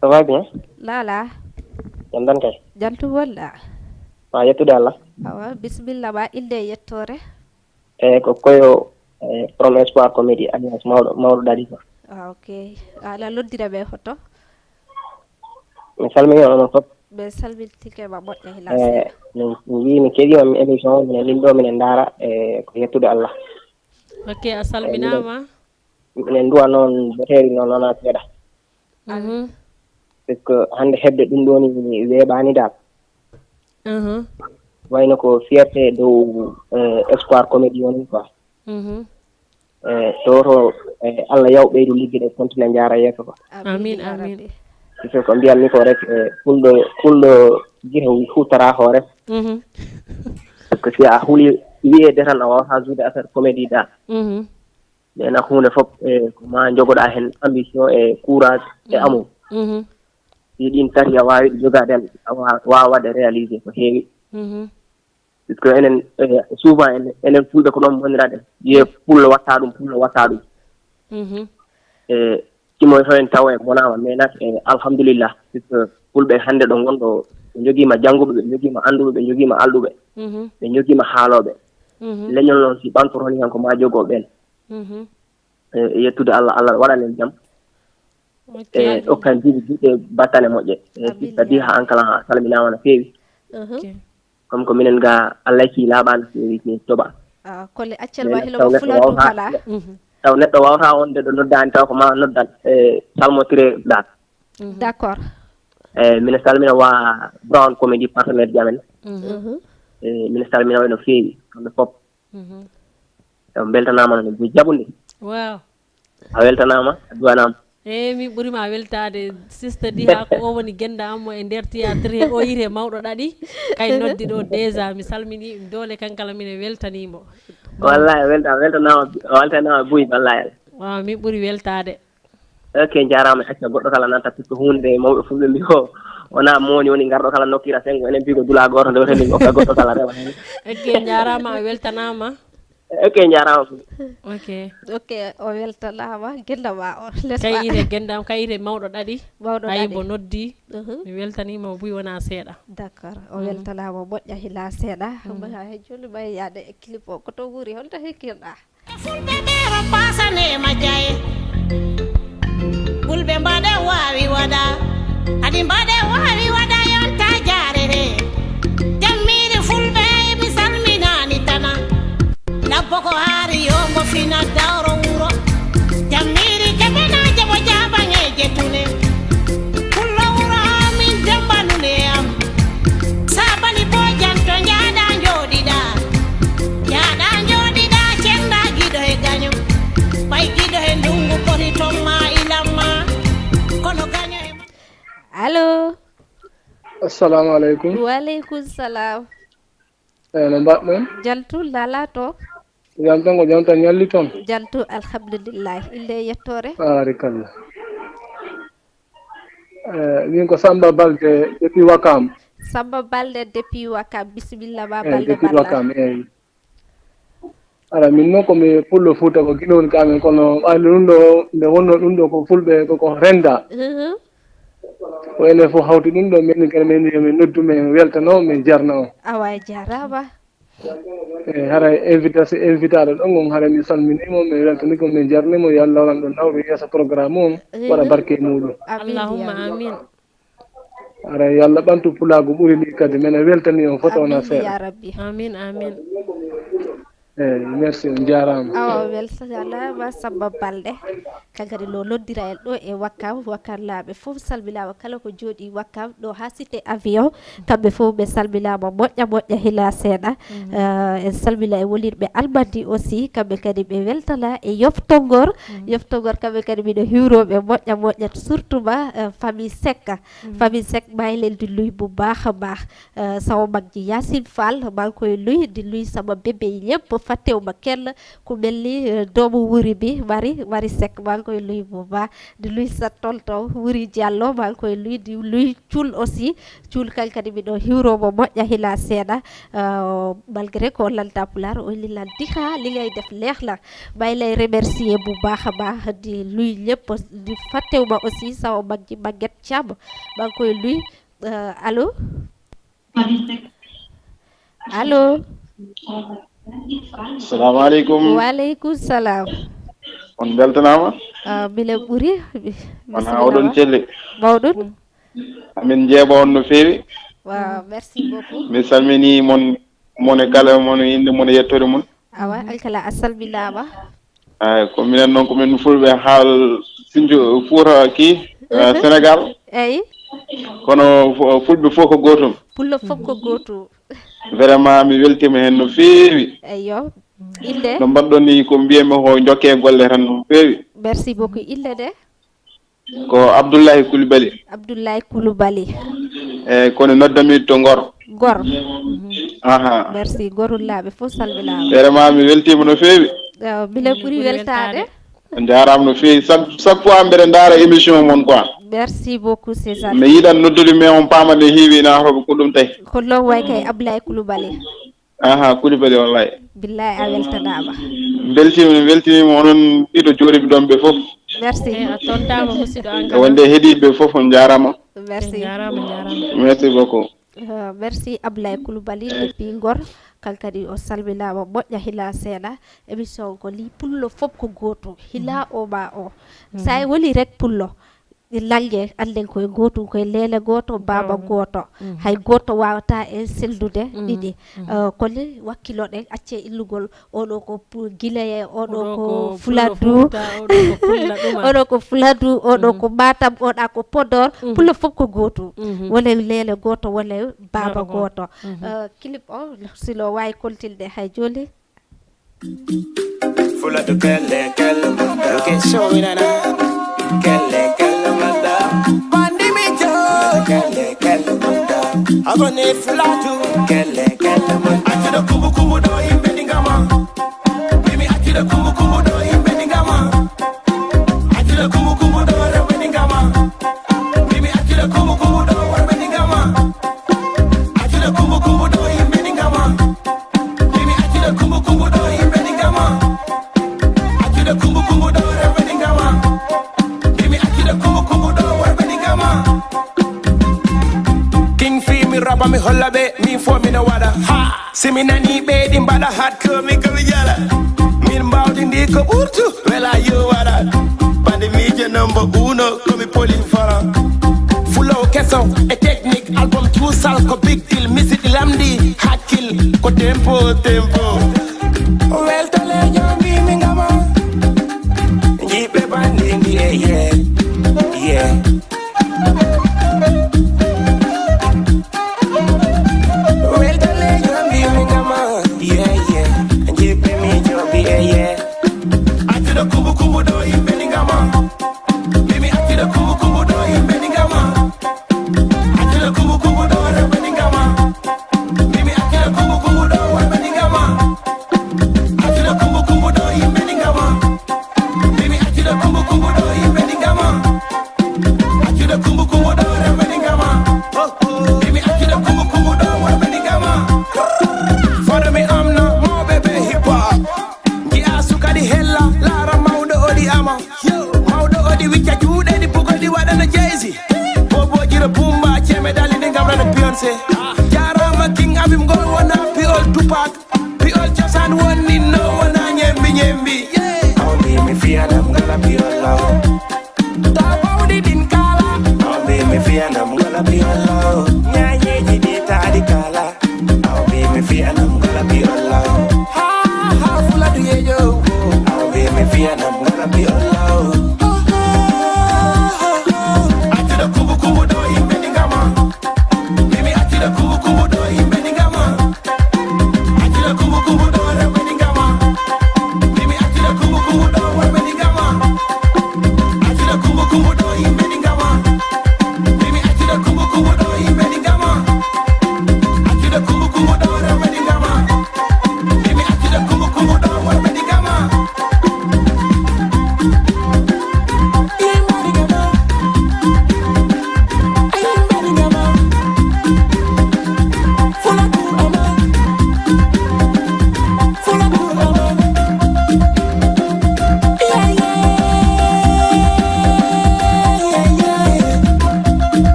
Ça va bien? Lala. Jam tan kay? Jantu walla? Ma yettude Allah. Awa, bismillah ma, innde e yettoore. E ko koyo, e, From Espoir Comedy, alias mawɗo, mawɗo Dadi ko. Ah, ok. Ala loddira ɓe hoto? Mi salmini onon fof. Ɓe salmintike ma moƴƴa hilas. E, min, min mbii mi keɗiima mi émission o, minen ɗin ɗo minen ndaara, e, ko yettude Allah. Ok, a salminaama. Minen nduwa noon boteeri noon wonaa seeɗa. Mhm. Parce que hannde heɓde ɗum ɗoo ni weeɓaani dal. Mhm. Wayno ko fierté dow, eh, Espoir Comédie woni quoi. Mhm. Eh, to to, eh, Allah yaw ɓeydu ligge ɗe continue njaara yeeso quoi. Amin, amin. Parce que ko mbiyatmi ko rek, eh, kulɗo, kulɗo gite huutara hoore. Mhm. Parce que si a huli wiyede tan a wawata joude affaire comédie dal. Mhm. Nena huunde fof, e ko ma jogoɗa heen ambition e courage e amour. Mhm. Si ɗin tati a waawi ɗi jogaade, a wa-, waawa waɗde réalisé ko heewi. Mhm. Puisque enen, eh, souvent en, enen fulɓe ko ɗon boniraɗen. Wiye pullo watta ɗum, pullo watta ɗum. Mhm. E cimoy to en tawa en bonaama, mais nak, e alhamdulillah, puisque fulɓe hannde ɗo ngonɗo, ɓe njogiima jannguɓe, ɓe njogiima annduɓe, ɓe njogiima alɗuɓe, mhm, ɓe njogiima haalooɓe. Mhm. Leñol noon si ɓantoto ni tan ko ma jogoo ɓeen. Mhm. E, e yettude Allah, Allah waɗan en jam. Ok. E okkan juuɗe juuɗe battane moƴƴe. E sista Diha an kala a salminaama no feewi. Mhm. Ok. Comme ko minen ga Allah ci laaɓaani feewi ci toɓa. Ah, kole accel ma hilo fulandu kala. Mhm. Taw neɗɗo wawata wonde ɗo noddaani taw ko ma noddan e salmotire dal. Mhm. D'accord. E minen salmina wa Brown Comedy partenaire ji amen. Mhm. E minen salmina wayno feewi kamɓe fof. Mhm. Ewa, mbeltanaama noon, mi jaɓude. Waaw. A weltanaama, a duwanaama. Eey, min ɓuri ma weltaade, sista Diha, ko o woni gennda am mo e nder théâtre he, o yiyetee mawɗo ɗaɗi, kay noddi ɗo déjà, mi salminii ɗum, doole kankala mine weltanii mo. Wallahi, welta-, weltanaama, weltanaama buy, wallahi. Waaw, min ɓuri weltaade. Ok, njaaraama, acca goɗɗo kala nanta, puisque huunde mawɓe fulɓe mbi o, wonaa mooni woni ngarɗo kala nokkira senngo, enen mbi ko dula gooto nde woni okka goɗɗo kala rewa heen. Ok, njaaraama, a weltanaama. Ok, njaaraama. Ok. Ok, o weltanaama, gendam ma o, n'est-ce pas? Kayre gendam, kayre mawɗo ɗaɗi. Mawɗo ɗaɗi. Mbo noddi. Mhm. Mi weltaniima mo buy wonaa seeɗa. D'accord, o weltanaama moƴƴa hila seeɗa. Mhm. Mbo haa he jooni ma yaade e clip o, ko to wuuri, honto hekkirɗa? Fulɓe ɓeero paasane ma jaye. Fulɓe mbaɗe waawi waɗa. Adi mbaɗe waawi waɗa yonta jaarere. Jammiiri fulɓe mi salminaani tana. Labbo ko haari yo mbo fina dawro wuro. Jammiiri keɓena jabo jaabaŋeeje tune. Pullo wuro amin demba nune am. Sabali bojan to njaada njooɗiɗa. Njaada njooɗiɗa cenda giɗo e gaño. Ɓay giɗo e ndungu pori ton ma ilamma. Kono gaño e Allo. Assalamu aleykum. Wa aleykum salam. Eyi, no mbaɗɗon? Jaltu lala to. Jam tan ko jam tan ñalli toon. Jaltu, alhamdulillah. Innde e yettoore? Baarikalla. Eh, min ko Samba Balde depuis Wakam. Samba Balde depuis Wakam. Bisimilla ma, eyi, Balde depuis Balla. Wakam, eyi. Ala, min noon ko mi pullo Fuuta ko Ginowol ka amen, kono ɓayde ɗum ɗo, nde wonno ɗum ɗo ko fulɓe, ko, ko renda. Mhm. Ko enen fof hawti ɗum ɗo, min kadi min, min noddu, min weltano, min jarna on. Awa, jarama. E hara invitasi invitaɗo ɗon on, hara mi salminimo, mi weltanimo, mi jarnimo, yo Allah waɗan ɗo nawɗo yeeso programme on, waɗa barke e muɗum. Amin, ya Allah. Allahumma amin. Hara yo Allah ɓantu pulaagu ɓuri ni kadi, men weltani on foto wona seeɗa. Amin, ya Rabbi. Amin, amin. Eyi, merci, on jarama. Awa, weltanama Samba Balde. Kankadi no noddira en ɗo e Wakkam, Wakkamnaaɓe fof salminaama, kala ko jooɗi Wakkam ɗo haa Cité Avion, kamɓe fof ɓe salminaama moƴƴa moƴƴa hila seeɗa. Mhm. Eh, en salmina e wolirɓe Almadi aussi, kamɓe kadi ɓe weltana e yoftongor. Mhm. Yoftongor kamɓe kadi miɗo hiwroɓe moƴƴa moƴƴa, surtout ma, eh, famille Seck. Mhm. Famille Seck, maa ngi leen di nuyu bu baax a baax. Eh, sama mag ji Yacine Fall, maa ngi koy nuyu, di nuyu sama bébé yi yëpp, fàttewuma kenn, ku mel ni, eh, doomu wuri bi, Marie, Marie Seck, maa ngi koy nuyu bu baax, di nuyu sa tonton Wuri Diallo, maa ngi koy nuyu, di nuyu Thioul aussi, Thioul kankadi miɗo hiwromo moƴƴa hila seeɗa, eh, malgré ko lanta Pulaar, o lilan dika, li ngay def neex na, maa ngi lay remercier bu baax a baax, di nuyu ñëpp, di fàttewuma aussi sama mag ji Maguette Thiam, maa ngi koy nuyu, eh, allo? Allo. Salamu aleykum. Wa aleykum salam. On beltanaama? Ah, mbiɗa ɓuri. Wona bisimilla oɗon ma. Celli. Mawɗum. Amin njeeɓa on no feewi. Waaw, merci beaucoup. Mi salmini mon, mon e kala mon, innde mon e yettoode mon. Awa, an kala a salminaama. Eyi, ko minen noon, ko min fulɓe haal Sinju Fuuta ki, eh, mhm. Sénégal. Eyi. Kono fu-, fulɓe fof ko gootum. Pullo fof ko gootum. Vraiment, mi weltiima heen no feewi. Eyyo. Innde? No mbaɗɗon ni, ko mbiyatmi ko jokke golle tan no feewi. Merci beaucoup. Innde de? Ko Abdoulaye Coulibaly. Abdoulaye Coulibaly. Eyi, kono noddami to Ngor. Ngor. Aha. Merci. Gorullaaɓe fof salminaama. Vraiment, mi weltiima no feewi. Eh, mbiɗa ɓuri weltaade. On njaaraama no feewi. Chaque, chaque fois mbeɗa ndaara émission mon quoi. Merci beaucoup, c'est ça. Mi yiɗan noddude, mais on paama ne heewi naatooɓe ko ɗum tahi. Ko noon wayi kay Abdoulaye Coulibaly. Aha, Coulibaly, wallahi. Billahi, a weltanaama. Beltiima, mi weltiniima onon ɗiɗo jooɗiiɓe ɗoon ɓe fof. Merci. Eh, a tontaama, musidɗo, an kala. Wonde heɗiiɓe fof, on njaaraama. Merci. En njaaraama, njaaraama. Merci beaucoup. Eh, merci, Ablaye Coulibaly, depuis Ngor. Kankadi o salminaama moƴƴa hila seeɗa. Émission ko li pullo fof ko gooto. Hila o ma o. Sa woni rek pullo. Ɗi nannge, annden koye gootum, koye leele gooto, baaba gooto. Mhm. Hay gooto waawataa en seldude ɗiɗi. Mhm. Eh, kono wakkiloɗen, accee innugol, oɗo ko pu-, Guinéen, oɗo ko Fuladu, oɗo ko Fuladu, oɗo ko Fuladu, oɗo ko Matam, oɗa ko Podor. Mhm. Pullo fof ko gootum. Mhm. Wonen leele gooto, wonen baaba gooto. Mhm. Eh, clip o, sino waawi koltinde hay jooni. Fula tu kelle kelle munda. Look at show in ana. Kelle kelle munda. Bandi mi jo. Kelle kelle munda. Abone fula tu. Kelle kelle munda. Ati do kubu kubu do imbe dingama. Mimi ati do kubu kubu do imbe dingama. Ati do kubu kubu do Papa mi holla ɓe, min fo mino waɗa. Ha! Si mi nani ɓe ɗi mbaɗa hat ko mi ko mi jala. Min mbawdi ndi ko ɓurtu, wela yo waɗa. Bande miije number uno, ko mi poli fara. Fulo keso e technique, album tuusal ko big deal. Misiɗi lamɗi, hakkil ko tempo, tempo. Weltalejo mbimi ngama. Jiɓɓe bandi ndi e, yeah, yeah. Weltalejo mbimi ngama, yeah, yeah. Jiɓɓe mi joɓi e, yeah. Accuɗo kumbu kumbu ɗo yimɓe ni ngama. Mbimi accuɗo kumbu kumbu ɗo yimɓe ni ngama. Accuɗo kumbu kumbu ɗo rewɓe ni ngama. Mbimi accuɗo kumbu kumbu ɗo worɓe ni ngama. Accuɗo kumbu kumbu ɗo yimɓe ni ngama. Mbimi accuɗo kumbu kumbu ɗo yimɓe ni ngama. Accuɗo kumbu kumbu ɗo rewɓe ni ngama. Mbimi accuɗo kumbu kumbu ɗo worɓe ni ngama. Fooɗo mi amna mawɓe ɓe hip hop. Nji'a suka ɗi hella, laara mawɗo o ɗi ama. Mawɗo o ɗi wicca juuɗe ɗi bugo ɗi waɗana Jay-Z. Bobo jiro Bumba, ceme dali ɗi ngamrana Beyoncé. Jarama King Abim ngol wona pi'ol Tupac. Pi'ol cosaan woni no wona ñembi ñembi. Aw mbimi fiyanam ngala pi'ol law. Ta bawɗi ɗin kala. Aw mbimi fiyanam ngala pi'ol law. Ñañeeji ɗi taali kala. Aw mbimi fiyanam ngala pi'ol law. Ha ha Fuladu yejo. Aw mbimi fiyanam ngala pi'ol law. Accuɗo kumbu kumbu ɗo yimɓe ni ngama. Mbimi accuɗo kumbu kumbu ɗo yimɓe ni ngama. Accuɗo kumbu kumbu ɗo rewɓe ni ngama. Mbimi accuɗo kumbu kumbu ɗo worɓe ni ngama. Accuɗo kumbu kumbu ɗo yimɓe ni ngama. Mbimi accuɗo kumbu kumbu ɗo yimɓe ni ngama. Accuɗo kumbu kumbu ɗo rewɓe ni ngama. Mbimi accuɗo kumbu kumbu ɗo worɓe ni ngama.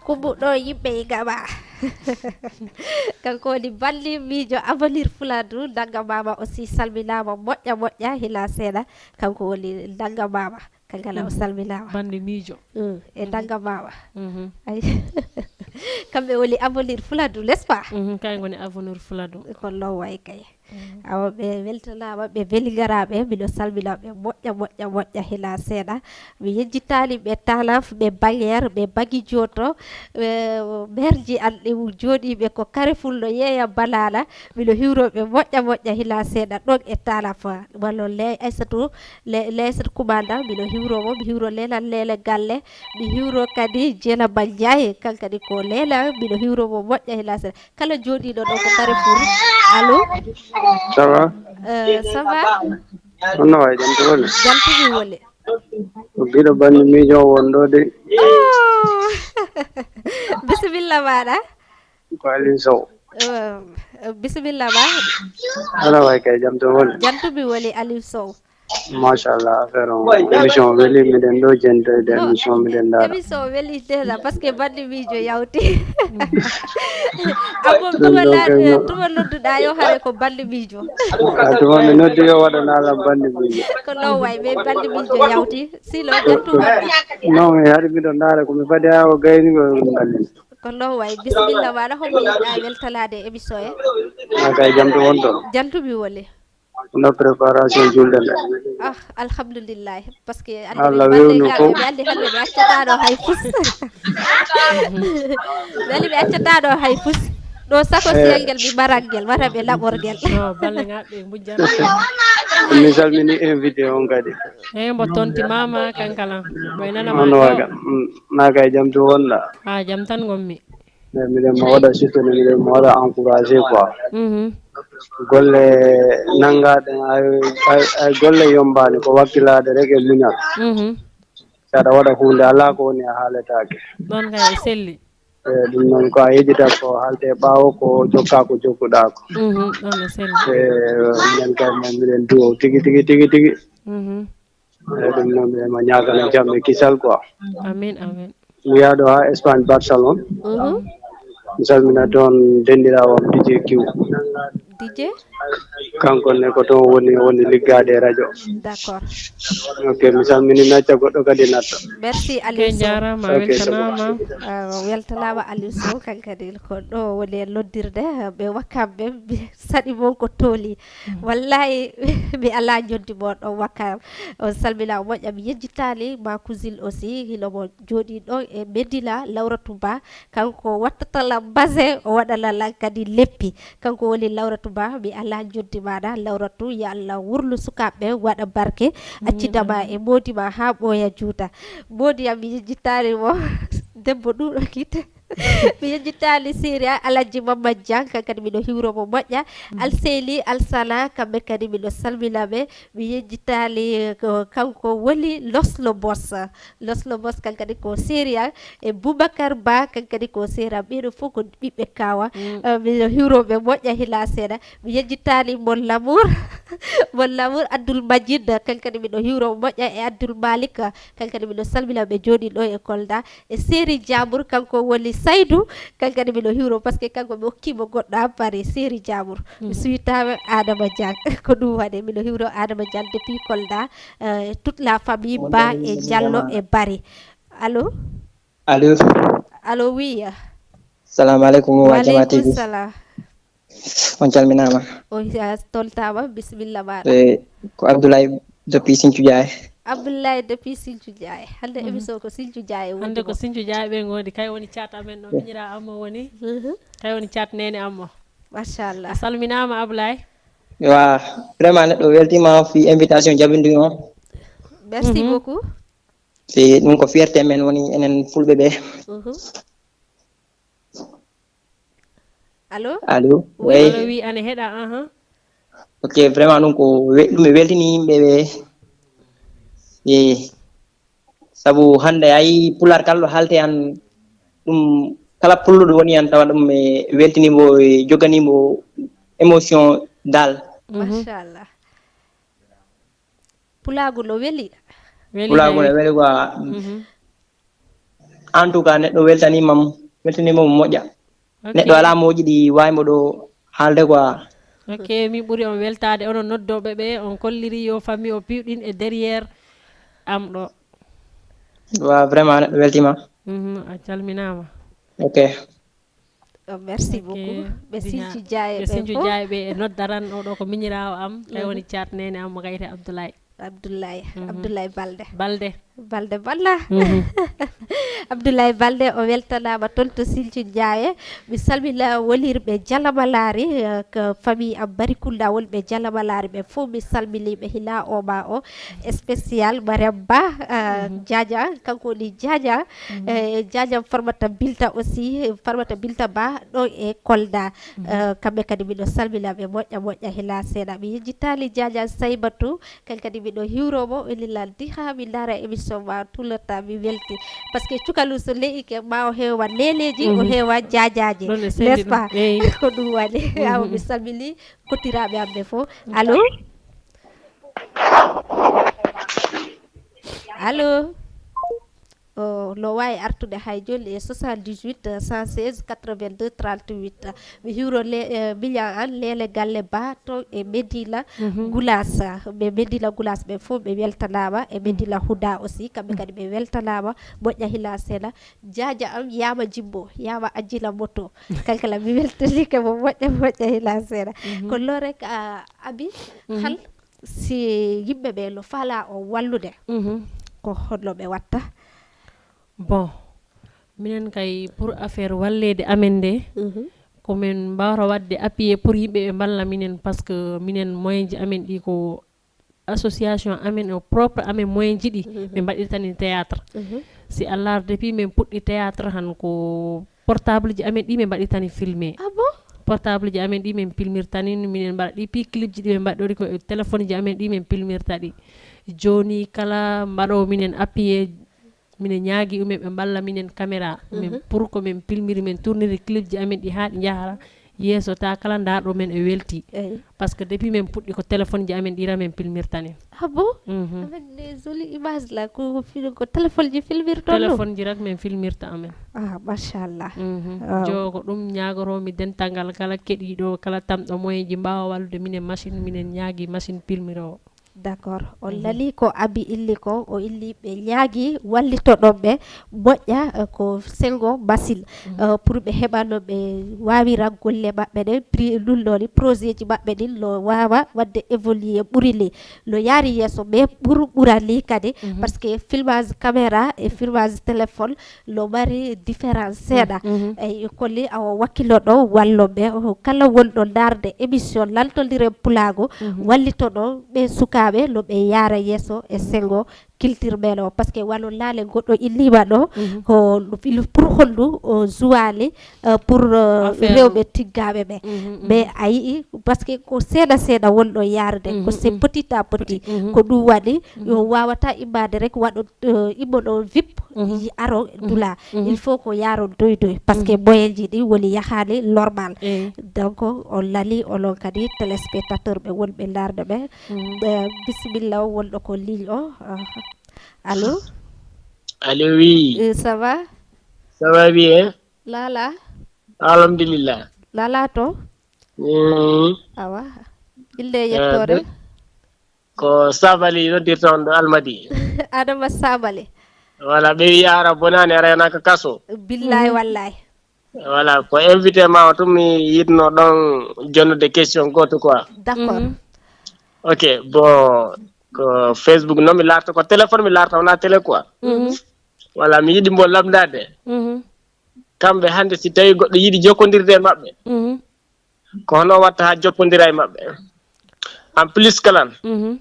Kumbu ɗo yimɓe e gama. Kanko woni Balli miijo Avenir Fuladu, nannga mama aussi salminaama moƴƴa moƴƴa hila seeɗa. Kanko woni nannga mama. Kankala o salminaama. Bande miijo. Mm, e nannga mama. Mhm. Ay. Kamɓe woni Avenir Fuladu, n'est-ce pas? Mhm, kay ngoni Avenir Fuladu. Ko loway kay. Awa ɓe weltanaama, ɓe beligaraɓe, miɗo salmina ɓe moƴƴa moƴƴa moƴƴa hila seeɗa. Mi yejjitaali ɓe Talaf, ɓe Bayer, ɓe Bagi Joto, ɓe merji an ɗi jooɗiiɓe ko Carrefour no yeeya balaala. Miɗo hiwro ɓe moƴƴa moƴƴa hila seeɗa ɗon e Talaf. Wano le Aysatu, le, le Aysatu Kumanda, miɗo hiwro mo, mi hiwro Lelan Lele Galle, mi hiwro kadi Jela Bandiaye, kankadi ko Lela, miɗo hiwro mo moƴƴa hila seeɗa. Kala jooɗiiɗo ɗo ko Carrefour. Allo? Ça va? Euh, ça va? Honno wayi, jam to woni? Jam tigi woni. Ko giɗo banndi miijo won ɗo de. Oh! Bisimilla maɗa. Ko Aliou Sow. Euh, bisimilla ma. Honno wayi kay, jam to woni? Jam tigi woni Aliou Sow. Machallah, affaire on, émission o weli, miɗen ɗo jentede émission, miɗen ndaara. Émission o weli dela, parce que banndi miijo yawti. Abo tuma la, tuma nodduɗa yo hare ko banndi miijo. A tuma mi noddi yo waɗanalam banndi miijo. Ko non way, mais banndi miijo yawti. Silo, jam tuma. Non, mi hari miɗo ndaara ko mi fadi ha o gayni ko ɗum banndi. Ko non way, bisimilla maɗa, homo yiɗa weltanade émission he? A kay, jam to won to? Jam tigi woni. No préparation julde nde? Ah, alhamdulillah, parce que andi Allah wewnu ko. Ɓe andi hande ɓe accata ɗo hay fus. Ɓe andi ɓe accata ɗo hay fus. Ɗo sako siyangel mi marangel wata ɓe laɓorgel. No balle ngaɓe mbujjana. Mi salmini invité on kadi. Eyi, mbo tonti mama kankala. Ɓay nana ma. Hono waga? Mm, na kay, jam to wonɗa? Ha, jam tan ngonmi. Mais miɗen mo waɗa soutenir, miɗen mo waɗa encouragé quoi. Mhm. Golle nanngaɗen, ay, ay, ay golle yombaani, ko wakkilaade rek e muñal. Mhm. Si aɗa waɗa huunde, alaa ko woni a haaletaake. Ɗon kay e selli. E ɗum noon ko a yejjita ko haalte ɓaawo, ko jokka ko jokkuɗaa ko. Mhm, ɗon e selli. E minen kay, minen duwo tigi, tigi, tigi, tigi. Mhm. E ɗum noon, ɓe ma ñaagana jam e kisal quoi. Amin, amin. Mi yaha ɗo haa Espagne, Barcelone. Mhm. Mi salmina toon denɗiraawo am D J Q. D J? Kanko ne ko toon woni, woni liggaade e radio. D'accord. Ok, mi salmini mi acca goɗɗo kadi natta. Merci, Aliou Sow. Jaaraama, a weltanaama. Ah, weltanaama, Aliou Sow, kankadi ko ɗo woni e noddirde, ɓe wakkaɓe ɓe saɗi mon ko tooli. Wallahi, mi alaa njoɓdi mo ɗo wakka. On salmina, o moƴƴa, mi yejjitaali ma cousine aussi, hino mo jooɗi ɗo e Medina, Lawratu Ba, kanko wattata lan basin, o waɗana lan kadi leppi. Kanko woni Lawratu Ba, mi alaa njoɓdi maaɗa, Lawratu, yo Allah wurlu sukaaɓe, waɗa barke, accidama e moodi ma haa ɓooya juuta. Moodi am, mi yejjitaali mo, debbo ɗuuɗo kite. Mi yejjitaali Siri Alhaji Mamad Diang, kankadi miɗo hiwro mo moƴƴa. Alseyli Alsana, kamɓe kadi miɗo salmina ɓe. Mi yejjitaali, eh, ko kanko woni Loslo Boss. Loslo Boss kankadi ko Siri am, e Boubacar Ba kankadi ko Siri am. Ɓeɗo fof ko ɓiɓɓe Kaawa. Mm. Eh, miɗo hiwro ɓe moƴƴa hila seeɗa. Mi yejjitaali Mon Lamour. Mon Lamour Abdoul Majid, kankadi miɗo hiwro mo moƴƴa, e Abdoul Malik, kankadi miɗo salmina ɓe jooɗi ɗo e Kolda. E Seri Jamour, kanko woni Saydou, kankadi miɗo hiwro, parce que kanko mi hokkimo goɗɗo am Paris, Seri Jamour. Mi suwitaama Adama Diang, ko ɗum waɗi. Miɗo hiwro Adama Diang depuis Kolda, euh, toute la famille Ba e Diallo e Bari. Allô? Allô? Allô, oui. Salamu alaikum, wa jama T V. Salam. On calminaama. On ya-, toltaama, bisimilla maaɗa. Eh, ko Abdoulaye depuis Sinthiou Diaye. Abdoulaye depuis Sinthiou Diaye. Hannde émission ko Sinthiou Diaye woni. Hannde ko mo. Sinthiou Diaye ɓe ngoni, kay woni caat amen ɗo, miñira ammo woni. Mhm. Kay woni caat nene ammo. Machallah. A salminaama, Abdoulaye. Wa, vraiment neɗɗo weltima fi invitation jabindu on. Merci beaucoup. Si ɗum ko fierté men woni enen fulɓe ɓe. Mhm. Allô? Allô? Oui. Oui. Allô, oui, ane heɗa, aha. Ok, vraiment ɗum ko we-, ɗum e weltini yimɓe ɓe. Eh, sabu hannde ay pular kala ɗo haalte an ɗum, kala pulluɗo woni an tawa ɗum e weltinimo, e joganimo émotion dal. Mhm. Machallah. Pulaagu no weli. Weli. Pulaagu no weli quoi. Mhm. En tout cas, neɗɗo weltaniima mo, weltaniima mo moƴƴa. Ok. Neɗɗo alaa mo jiɗi wawi mo ɗo haalde quoi. Ok, min ɓuri on weltaade, onon noddooɓe ɓe, on kolliri yo famille o piwɗin e derrière am ɗo. Wa, vraiment, neɗɗo weltiima. Mhm, a calminaama. Ok. Oh, merci beaucoup. Ɓe Sincu Jaaye ɓe fof. Ɓe Sincu Jaaye ɓe e noddaran oɗo ko miñiraawo am, kay woni caat nene am mo kayte Abdoulaye. Abdoulaye, mhm. Abdoulaye Balde. Balde. Balde Balla. Mhm. Abdoulaye Balde o weltanaama toon to Sincu Jaaye. Mi salmina wolirɓe Jalamalaari, eh, ko famille am Barikunda wonɓe Jalamalaari ɓe fof mi salmini ɓe hila o ma o. Spécial Mariam Ba, eh, mhm. Jaaja, kanko woni Jaaja. Mhm. Eh, Jaaja Farmata Bilta aussi, Farmata Bilta Ba ɗo e Kolda. Mhm. Eh, kamɓe kadi miɗo salmina ɓe moƴƴa moƴƴa hila seeɗa. Mi yejjitaali Jaaja Saybatu, kan kadi miɗo hiwro mo, o lilal diha, mi ndaara émission ma tout le temps, mi welti. Parce que cukalu so leƴƴike ma o heewa neleeji, o mhm. Heewa jaajaaji. Ɗon e n'est-ce pas? Eyi. Ko ɗum waɗi. Mhm. Awa mi salmini kottiraaɓe am ɓe fof. Allô? Allô? O, no waawi artude hay jooni e soixante-dix-huit, cent seize, quatre-vingt-deux, trente-huit. Mi hiwro le, eh, miñan an Leele Galle Ba to e Medina, mhm. Goulas. Ɓe Medina Goulas ɓe fof ɓe weltanaama, e Medina Huda aussi, kamɓe kadi ɓe weltanaama, moƴƴa hila seeɗa. Jaaja am Yaama Jimbo, Yaama Ajjila Moto. Kankala mi weltanike mo moƴƴa, moƴƴa hila seeɗa. Mhm. Ko lo rek, a, Abi, mhm. Hal si yimɓe ɓe no faalaa o wallude, mhm. Ko honno ɓe watta? Bon, minen kay pour affaire walleede amen nde, mhm. Ko min mbaawata waɗde appuyer pour yimɓe ɓe mballa minen, parce que minen moyen ji amen ɗi ko association amen o propre amen moyen ji ɗi, mhm. Min mbaɗirta ni théâtre. Mhm. Si Allah depuis min puɗɗi théâtre han ko Portable ji amen ɗi min mbaɗirtani filmé. Ah bon? Portable ji amen ɗi min pilmirtani, minen mbaɗa ɗi, pi clip ji ɗi min mbaɗɗori ko e téléphone ji amen ɗi min pilmirta ɗi. Jooni kala mbaɗoowo minen appuyé, minen ñaagi umen ɓe mballa minen caméra. Min Mhm. Pour ko min pilmiri, min tourniri clip ji amen ɗi haa ɗi njahara yeeso, ta kala ndaarɗo men e welti. Eyi. Parce que depuis min puɗɗi ko téléphone ji amen ɗi ra min pilmirtani. Ah bon? Mhm. Avec des jolies images là, ko, ko fil-, ko téléphone ji filmirto ɗum? Téléphone ji rek min filmirta amen. Ah, machallah. Mhm. Ah. Jo, ko ɗum ñaagoroomi dental ngal kala keɗiiɗo, kala tamɗo moyen ji mbaawa wallude minen machine, minen ñaagi machine pilmiroowo. D'accord. On Mhm. Nani ko Abi illi ko, o illi ɓe ñaagi wallitoɗon ɓe moƴƴa, eh, ko sengo machine, Mhm. eh, pour ɓe heɓa no ɓe waawira golle maɓɓe ɗen, pri-, ɗum ɗo ni projet ji maɓɓe ɗin no waawa waɗde évoluer ɓuri ni. No yaari yeeso, mais ɓur-, ɓura ni kadi, Mhm. parce que filmage caméra e filmage téléphone no mari différence seeɗa. Mhm. Eyi, ko ni awa wakkilo ɗo wallo ɓe, o kala wonɗo ndaarde émission Laltondiren Pulaagu, Mhm. wallito ɗo ɓe sukaaɓe no ɓe yaara yeeso e sengo culture men o. Parce que wano naane goɗɗo inniima ɗo, Mhm. ko il pour honɗum o juwaali, euh, pour, euh, Affaire rewɓe tiggaaɓe ɓe. Mhm, mhm. Mais a yi'i, parce que ko seeɗa seeɗa wonɗo yaarde, ko Mhm, c'est mhm. Petit à petit. Petit, mhm. Ko ɗum waɗi, yo Mhm. Waawata immaade rek waɗo, euh, immoɗo vip, Mhm. Yi aro Mhm, dula. Mhm. Il faut ko yaaro doy doy. Parce que Mhm. Moyen ji ɗi woni yahaani normal. Eyi. Donc, on lali onon kadi téléspectateur ɓe wonɓe ndaarde ɓe. Mhm. Ɓe, bisimilla o wonɗo ko ligne o. Ah. Allô? Allô, oui. Euh, ça va? Ça va bien. Lala? Alhamdulillah. Lala to? Mm. Awa. Inde e Eh, yettoore? Be-, ko Sabali noddirta on ɗo Almadi. Adama Sabali. Voilà, ɓe wiya ara bonaani, ara yonaka kaso. Billahi Mhm. Wallahi. Voilà, ko invité ma o tun mi yiɗno ɗon jonnude question gooto quoi. D'accord. Mhm. Ok, bon, ko Facebook noon mi larta, ko téléphone mi larta, wona télé quoi. Mhm. Voilà, mi yiɗi mbo lamndade. Mhm. Kamɓe hannde si tawi goɗɗo yiɗi jokkondirde e maɓɓe, Mhm. ko hono watta haa jokkondira e maɓɓe? En plus kalan, Mhm.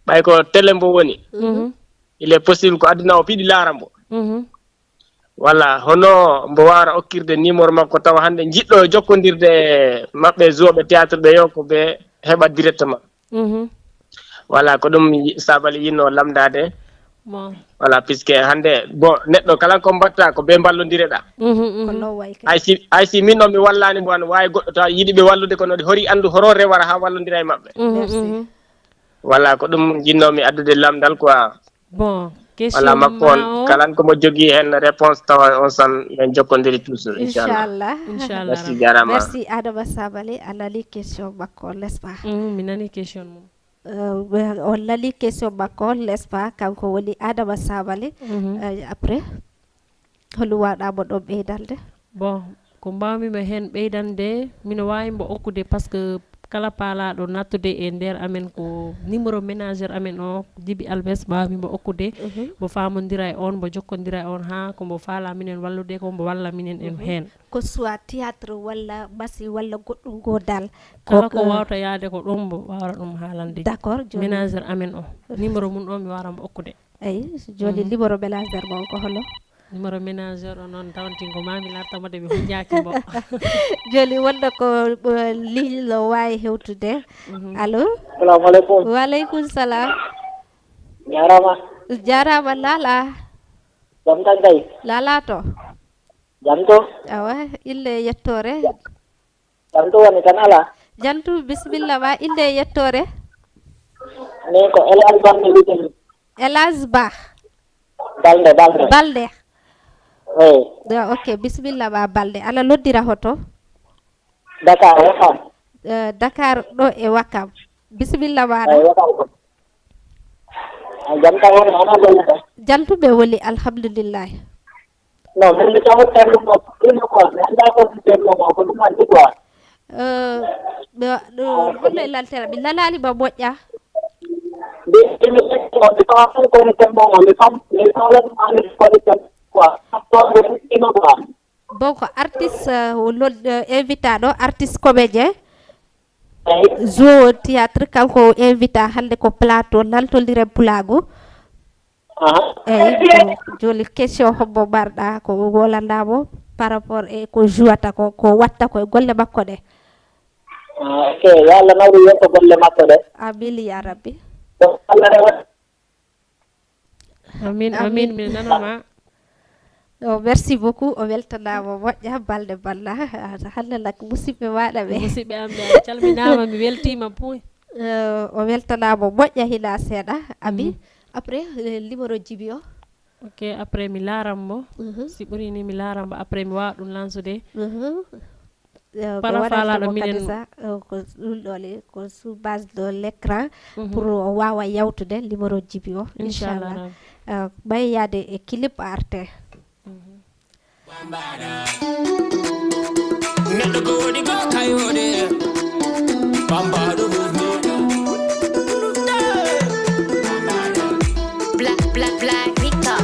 ɓay ko télé mbo woni, Mhm. Il est possible ko aduna o piɗi laara mbo. Mhm. Walla hono mbo waawra okkirde numéro makko tawa hannde jiɗɗo jokkondirde e maɓɓe joueɓe théâtre ɓe yo ko ɓe heɓa directement. Mhm. Voilà, ko ɗum yi-, Sabali yinno lamndade. Bon. Voilà, puisque hannde, bon, neɗɗo kala ko mbatta ko ɓe mballondireɗa. Mhm, mhm. Ko low way kay. Hay si, hay si min noon mi wallaani mbo, an waawi goɗɗo tawa yiɗi ɓe wallude, kono ɗi hori anndu horo rewara haa wallondira e maɓɓe. Mhm, Merci. Mhm. Voilà, ko ɗum jinnoomi addude lamndal quoi. Bon, voilà, question makko on, ma o. Kala ko mo jogii heen réponse tawa on san men jokkondiri toujours, inchallah. Inchallah. Inchallah Merci, Rabbi. Jarama. Merci, Adama Sabali, a nani question makko, n'est-ce pas? Mm, mi nani question mum. Euh, on nani question makko, n'est-ce pas? Kanko woni Adama Sabali. Mhm. Euh, après, holi waɗa mo ɗon ɓeydande? Bon, ko mbawmi mo heen ɓeydande, mino waawi mbo okkude, parce que kala paalaaɗo nattude e nder amen ko numéro ménagère amen o, Djiby Alves, mbawmi mbo okkude. Mhm. Mbo faamondira e on, mbo jokkondira e on, haa ko mbo faala minen wallude, ko mbo walla minen en Mhm. Heen. Ko soit théâtre walla masi walla goɗɗum ngo dal. Kala ko ko, ko wawta yaade ko ɗum, mbo wawra ɗum haalande. D'accord, jooni. Ménagère amen o, numéro mum o, mi wara mbo okkude. Eyi, jooni Mhm. Numéro ménagère mon ko hono? Numéro ménagère o noon, tawanti ko maa mi larta mo de mi huñjaaki mo. Jooni wonno ko, eh, ligne no waawi hewtude. Mhm. Allo? Salamu aleykum. Wa aleykum salam. Jarama. Jarama Lala. Jam tan kay? Lala to? Jam to? Awa, ille e yettoore. Jam to woni tan ala? Jam to, bisimilla ma, inde e yettoore? Min ko El Hadj Ba mi wiyetee. El Hadj Ba? Balde, Balde. Balde? Eyi. Yo, ok, bisimilla ma Balde. Aɗa noddira hoto? Dakar, Wakam. Eh, Dakar ɗo e Wakam. Bisimilla maɗa. Eyi, Wakam ko. A jam tan woni, hono golle ɗe? Jam to ɓe woni, alhamdulillahi. Non, min mi tawa terɗum o, ɗum ko, mi anndaa ko mi terɗum o, ko ɗum addi quoi. Eh, ɗo, ɗo, holno e laltera? Mi nanaali ma moƴƴa. Mi, mi, mi, mi tawa ko mi terɗum o, mi fam, mi fam la ɗum anndi ko mi terɗum quoi. Ko mi terɗum quoi. Bon, ko artiste, eh, o lod-, eh, invitaɗo, artiste comédien. Eyi. Joueur théâtre, kanko o invita hannde ko plateau Laltondiren Pulaagu. Aha. Eyi, ko jooni question hombo mbarɗa ko wolanɗa mo? Par rapport e ko jouata ko, ko watta ko e golle makko ɗe. Ah, ok, yo Allah nawru yonto golle makko ɗe. Amin ya rabbi. Yo Allah rewa. Amin, amin, amin. Min nanoma. O merci beaucoup, o weltanaama moƴƴa. Balɗe balla. Hannde nak musidɓe maɗa ɓe. Musidɓe am ɓe, a calminaama, mi weltiima puy. O weltanaama moƴƴa hina seeɗa, Abi. Après numéro Jibi o. Ok, après mi laaran mo. Si ɓuri ni mi laaran mo, après mi waawa ɗum lansude. Para falaɗo minen sa, ko ɗum ɗo le ko sous base de l'écran. Pour o wawa yawtude numéro Jibi o, inchallah. Ɓay yaade e clip arte. Neɗɗo ko woni ko kayode. Bambaɗo. Black, black, black, Rico.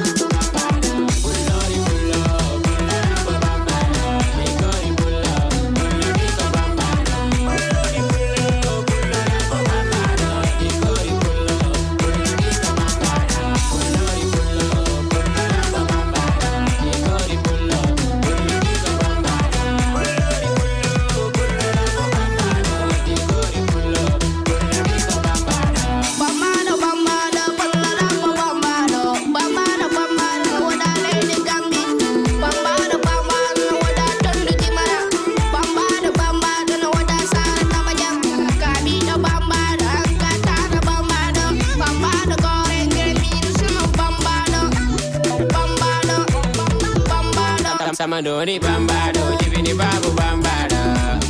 Sama doni bambado, jibini babu bambado,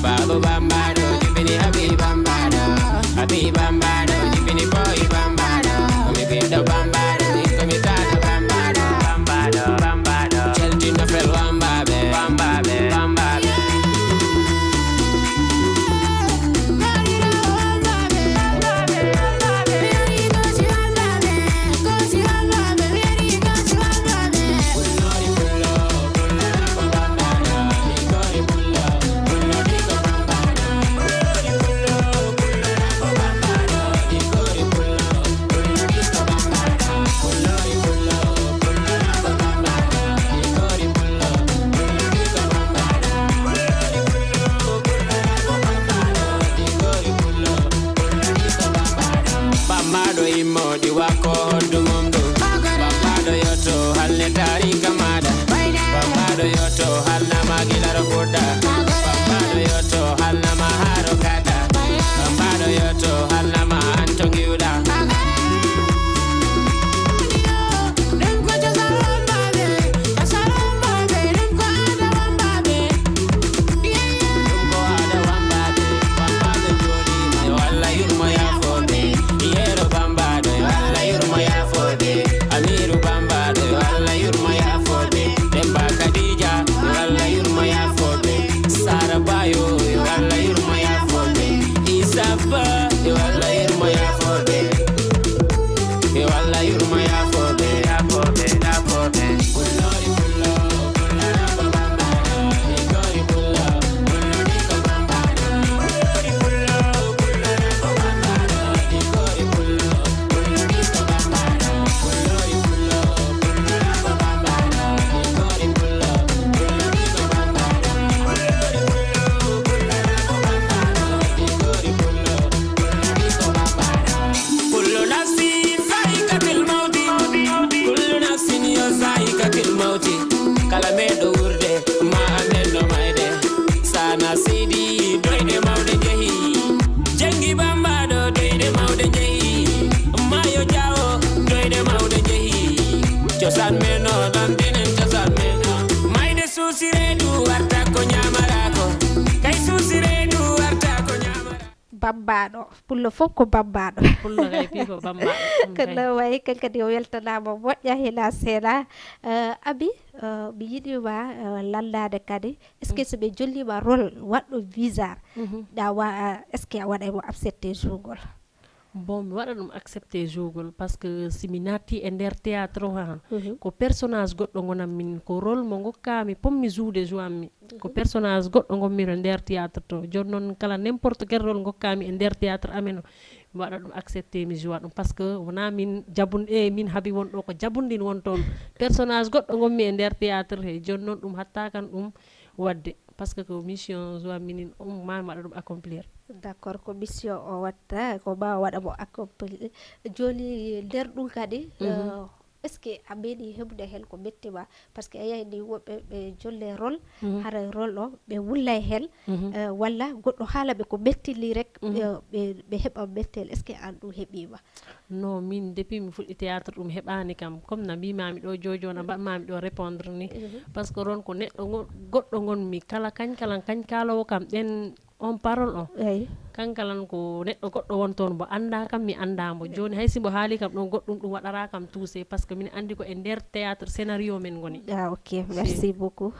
babu bambado, jibini habi bambado, habi bambado, jibini boy bambado, mi bindo bambado, iko mi kata bambado, bambado, bambado, chelti no fel wambabe, wambabe, wambabe. Bambaɗo immoɗi wakko hondu mum ɗum. Bambaɗo yotto halne tarika maɗa. Bambaɗo yotto halnama gilaro fuɗɗa. Bambaɗo yotto halnama haro kata. Bambaɗo yotto halnama anto giwɗa. Amiru Bambaɗo, yo Allah yurmo yaafo ɓe. Demba Kadija, yo Allah yurmo yaafo ɓe. Sara Bayo, yo Allah yurmo yaafo ɓe. Isabba, yo Allah yurmo yaafo ɓe. Yo Allah yurmo yaafo ɓe, yaafo ɓe, yaafo ɓe. Kullu nafsin za'iqatul mawti. Kullu nafsin yo za'iqatul mawti. Kala meɗo wuurde ma amen no mayde. Sana sidi doyde mawde jehi. Jangi bambaɗo doyde mawde jehi. Mayo jawo doyde mawde jehi. Cosaan men o ɗon dinen cosaan men o. Mayde suusi reedu warta ko ñamarako. Kay suusi reedu warta ko ñamarako. Bambaɗo. Pullo fof ko bambaɗo. Pullo kay fii ko bambaɗo. Ko no wayi kan kadi o weltanama moƴƴa hena seeɗa. Abi, mi yiɗima lallade kadi, est ce que so ɓe jollima rôle waɗɗo visar, ɗa wa est ce que a waɗay mo accepté jougol? Bon, mi waɗa ɗum accepté jougol parce que si mi natti e nder théâtre o han, ko personnage goɗɗo gonam min, ko rôle mo gokkami pommi joude jouammi. Ko personnage goɗɗo gonmi e nder théâtre to. Jooni noon kala n'importe quel rôle gokkami e nder théâtre amen o, Mi waɗa ɗum accepté, mi joua ɗum, parce que wona min jabun e min haaɓi won ɗo, ko jabundin won toon. Personnage goɗɗo ngonmi e nder théâtre he, jooni noon ɗum hatta kan ɗum waɗde, parce que ko mission joua minin, um, ma mi waɗa ɗum accomplir. D'accord, ko mission o watta ko ma waɗa mo accomplir. Jooni nder ɗum kadi, euh, est ce que a meeɗi heɓude heen ko metti ma? Parce que a yiyay ni woɓɓe ɓe jolle rôle, haray rôle o ɓe wullay heen, euh, walla goɗɗo haala ɓe ko metti ni rek, euh, ɓe ɓe heɓa metteel. Est ce que aan ɗum heɓiima? Non, min depuis mi fuɗɗi théâtre ɗum heɓaani kam, comme na mbimami ɗo jooni jooni, na mbaɗmami ɗo répondre ni. Parce que ron ko neɗɗo ngo- goɗɗo ngonmi, kala kañ kala kañ kaalowo kam ɗen on parole o. Eyi. Kankalan ko neɗɗo goɗɗo won toon, mbo annda kam mi annda mbo. Jooni hay si mbo haali kam ɗon goɗɗum, ɗum waɗara kam touché, parce que min anndi ko e nder théâtre scénario men ngoni. Ah, ok, merci beaucoup.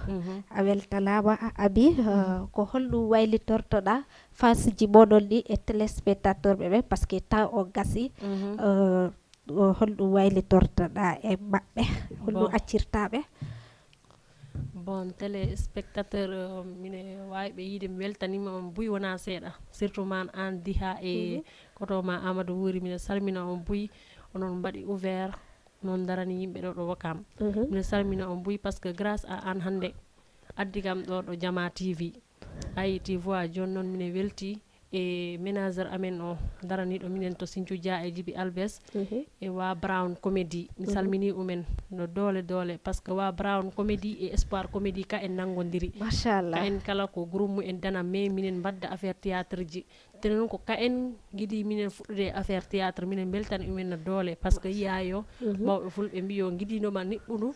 A weltanaama, a- Abi, euh, ko holɗum waylitortoɗa fans ji moɗon ɗi e téléspectateur ɓe ɓe, parce que temps o gasi, euh, o holɗum waylitortoɗa e maɓɓe, holɗum accirtaɓe? Bon, téléspectateur, euh, mine waawi ɓe yiide mi weltaniima on buy wona seeɗa, surtout man an Diha e koto ma Amadou Wuri, mine salmina on buy, onon mbaɗi ouvert, onon darani yimɓe ɗo ɗo Wakam. Mine salmina on buy parce que grâce à an hannde addi kam ɗo ɗo Jama T V. Ayi, ti voix jooni noon mine welti e ménageur amen o daraniiɗo minen to Sinthiou Dia e Jibi Albes e wa Brown Comedy. Mi salmini umen no doole doole, parce que wa Brown Comedy e Espoir Comedy ka en nanngondiri. Machallah. Ka en kala ko groupe mu en dana, mais minen mbadda affaire théâtre ji. Tene noon ko ka en ngiɗi minen fuɗɗude affaire théâtre, minen mbeltani umen no doole, parce que yiya yo mawɓe fulɓe mbiyo ngiɗinoma niɓɓudu,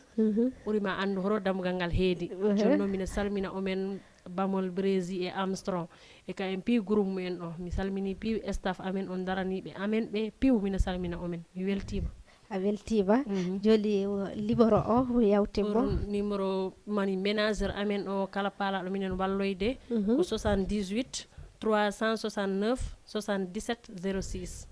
ɓuri ma anndu horo dammugal ngal heedi. Jooni noon mine salmina umen Bamol, Brésil e Armstrong. E ka en piiw groupe mumen o. Mi salmini piiw staff amen on daraniiɓe amen ɓe piiw, mina salmina omen. Mi weltiima. A weltiima. Jooni o numéro o yawti mo. Numéro mani ménageur amen o, kala paalaɗo minen walloyde ko soixante-dix-huit trois cent soixante-neuf soixante-dix-sept zéro six.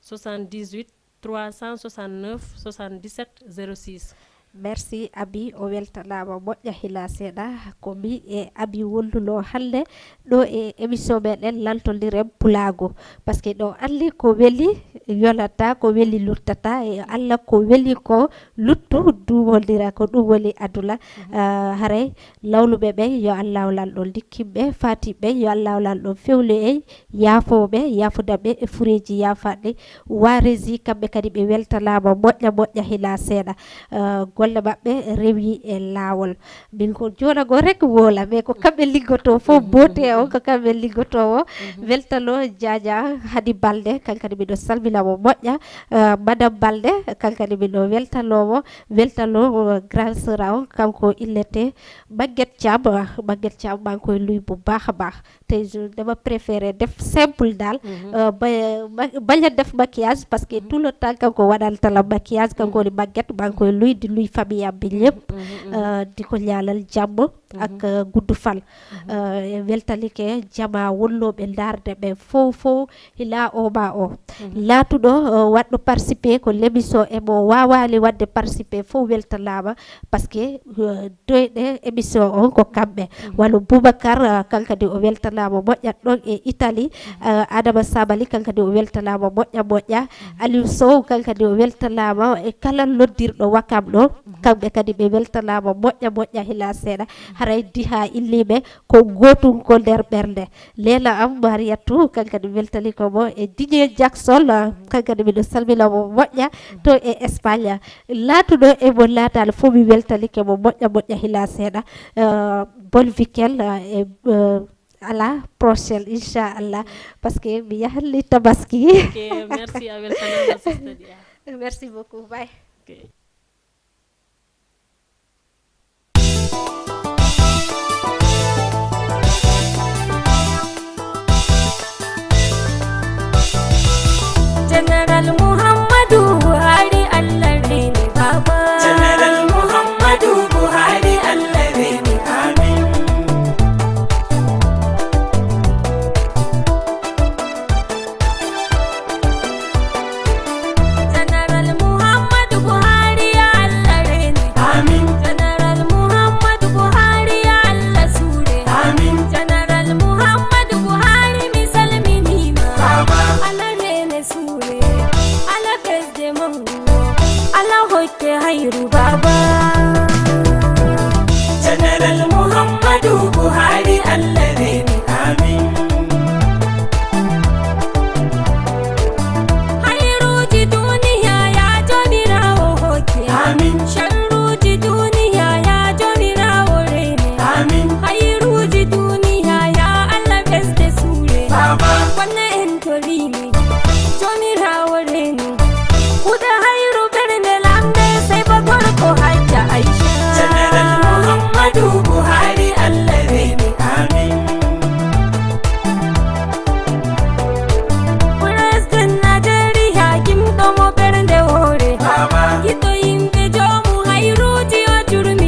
Soixante-dix-huit trois cent soixante-neuf soixante-dix-sept zéro six. Merci Abi, o weltanaama moƴƴa hila seeɗa. Ko mi e Abi wonduno hannde ɗo e émission meɗen Laltondiren Pulaagu, parce que ɗo anndi ko weli yonata, ko weli luttata, e Allah ko weli ko luttu duumondira, ko ɗum woni aduna. Ah, haray lawluɓe ɓen yo Allahu Lanɗo ndikkinɓe, faatiɓe ɓen yo Allahu Lanɗo fewlu en, yaafooɓe, yaafudaɓe e fureeji yaafaɗi. Wa Régie kamɓe kadi ɓe weltanaama moƴƴa moƴƴa hila seeɗa. Ah, golle maɓɓe rewi e laawol. Min ko jooɗagol rek woola, mais ko kamɓe liggoto fof, boote o ko kamɓe liggotowo. Weltano Jaaja Hadi Balde, kankadi miɗo salmina mo moƴƴa. Ah, Madame Balde, kankadi miɗo weltanomo, weltano, ah, grand sœur o, kanko illete Maguette Thiam. Ah, Maguette Thiam, maa ngi koy nuyu bu baax a baax. Tey je dama préféré def simple daal. Euh, ba- ba- bañ a def maquillage, parce que tout le temps kanko waɗantala maquillage, kanko woni Maguette, maa ngi koy nuyu, di nuyu famille am bi ñëpp. Euh, di ko ñaanal jàmm ak, euh, gudd fan. Euh, e weltanike jama wonnooɓe ndaarde ɓe fow fow hila o ma o. Laatuɗo, euh, waɗɗo participé ko l'émission e mo waawaali waɗde participé fow weltanaama, parce que, euh, doyɗe émission on ko kamɓe. Wano Boubacar, ah, kankadi o weltanaama moƴƴa ɗon e Italie. Ah, Adama Sabali kankadi o weltanaama moƴƴa moƴƴa. Aliou Sow kankadi o weltanaama e kala noddirɗo Wakam ɗo. Kamɓe kadi ɓe weltanaama moƴƴa moƴƴa hila seeɗa. Haray Diha illiɓe ko gootum ko nder ɓernde. Leela am Mariatou kankadi weltani ko mo e Didier Jackson, ah, kankadi miɗo salmina mo moƴƴa to e Espagne. Laatuɗo e mo laataali fof mi weltanike mo moƴƴa moƴƴa hila seeɗa. Euh, bonne week-end, euh, et, euh, à la prochaine inchallah, parce que mi yahanni tabaski. Ok, merci, a weltanaama sister Dia. Merci beaucoup, bye. Ok.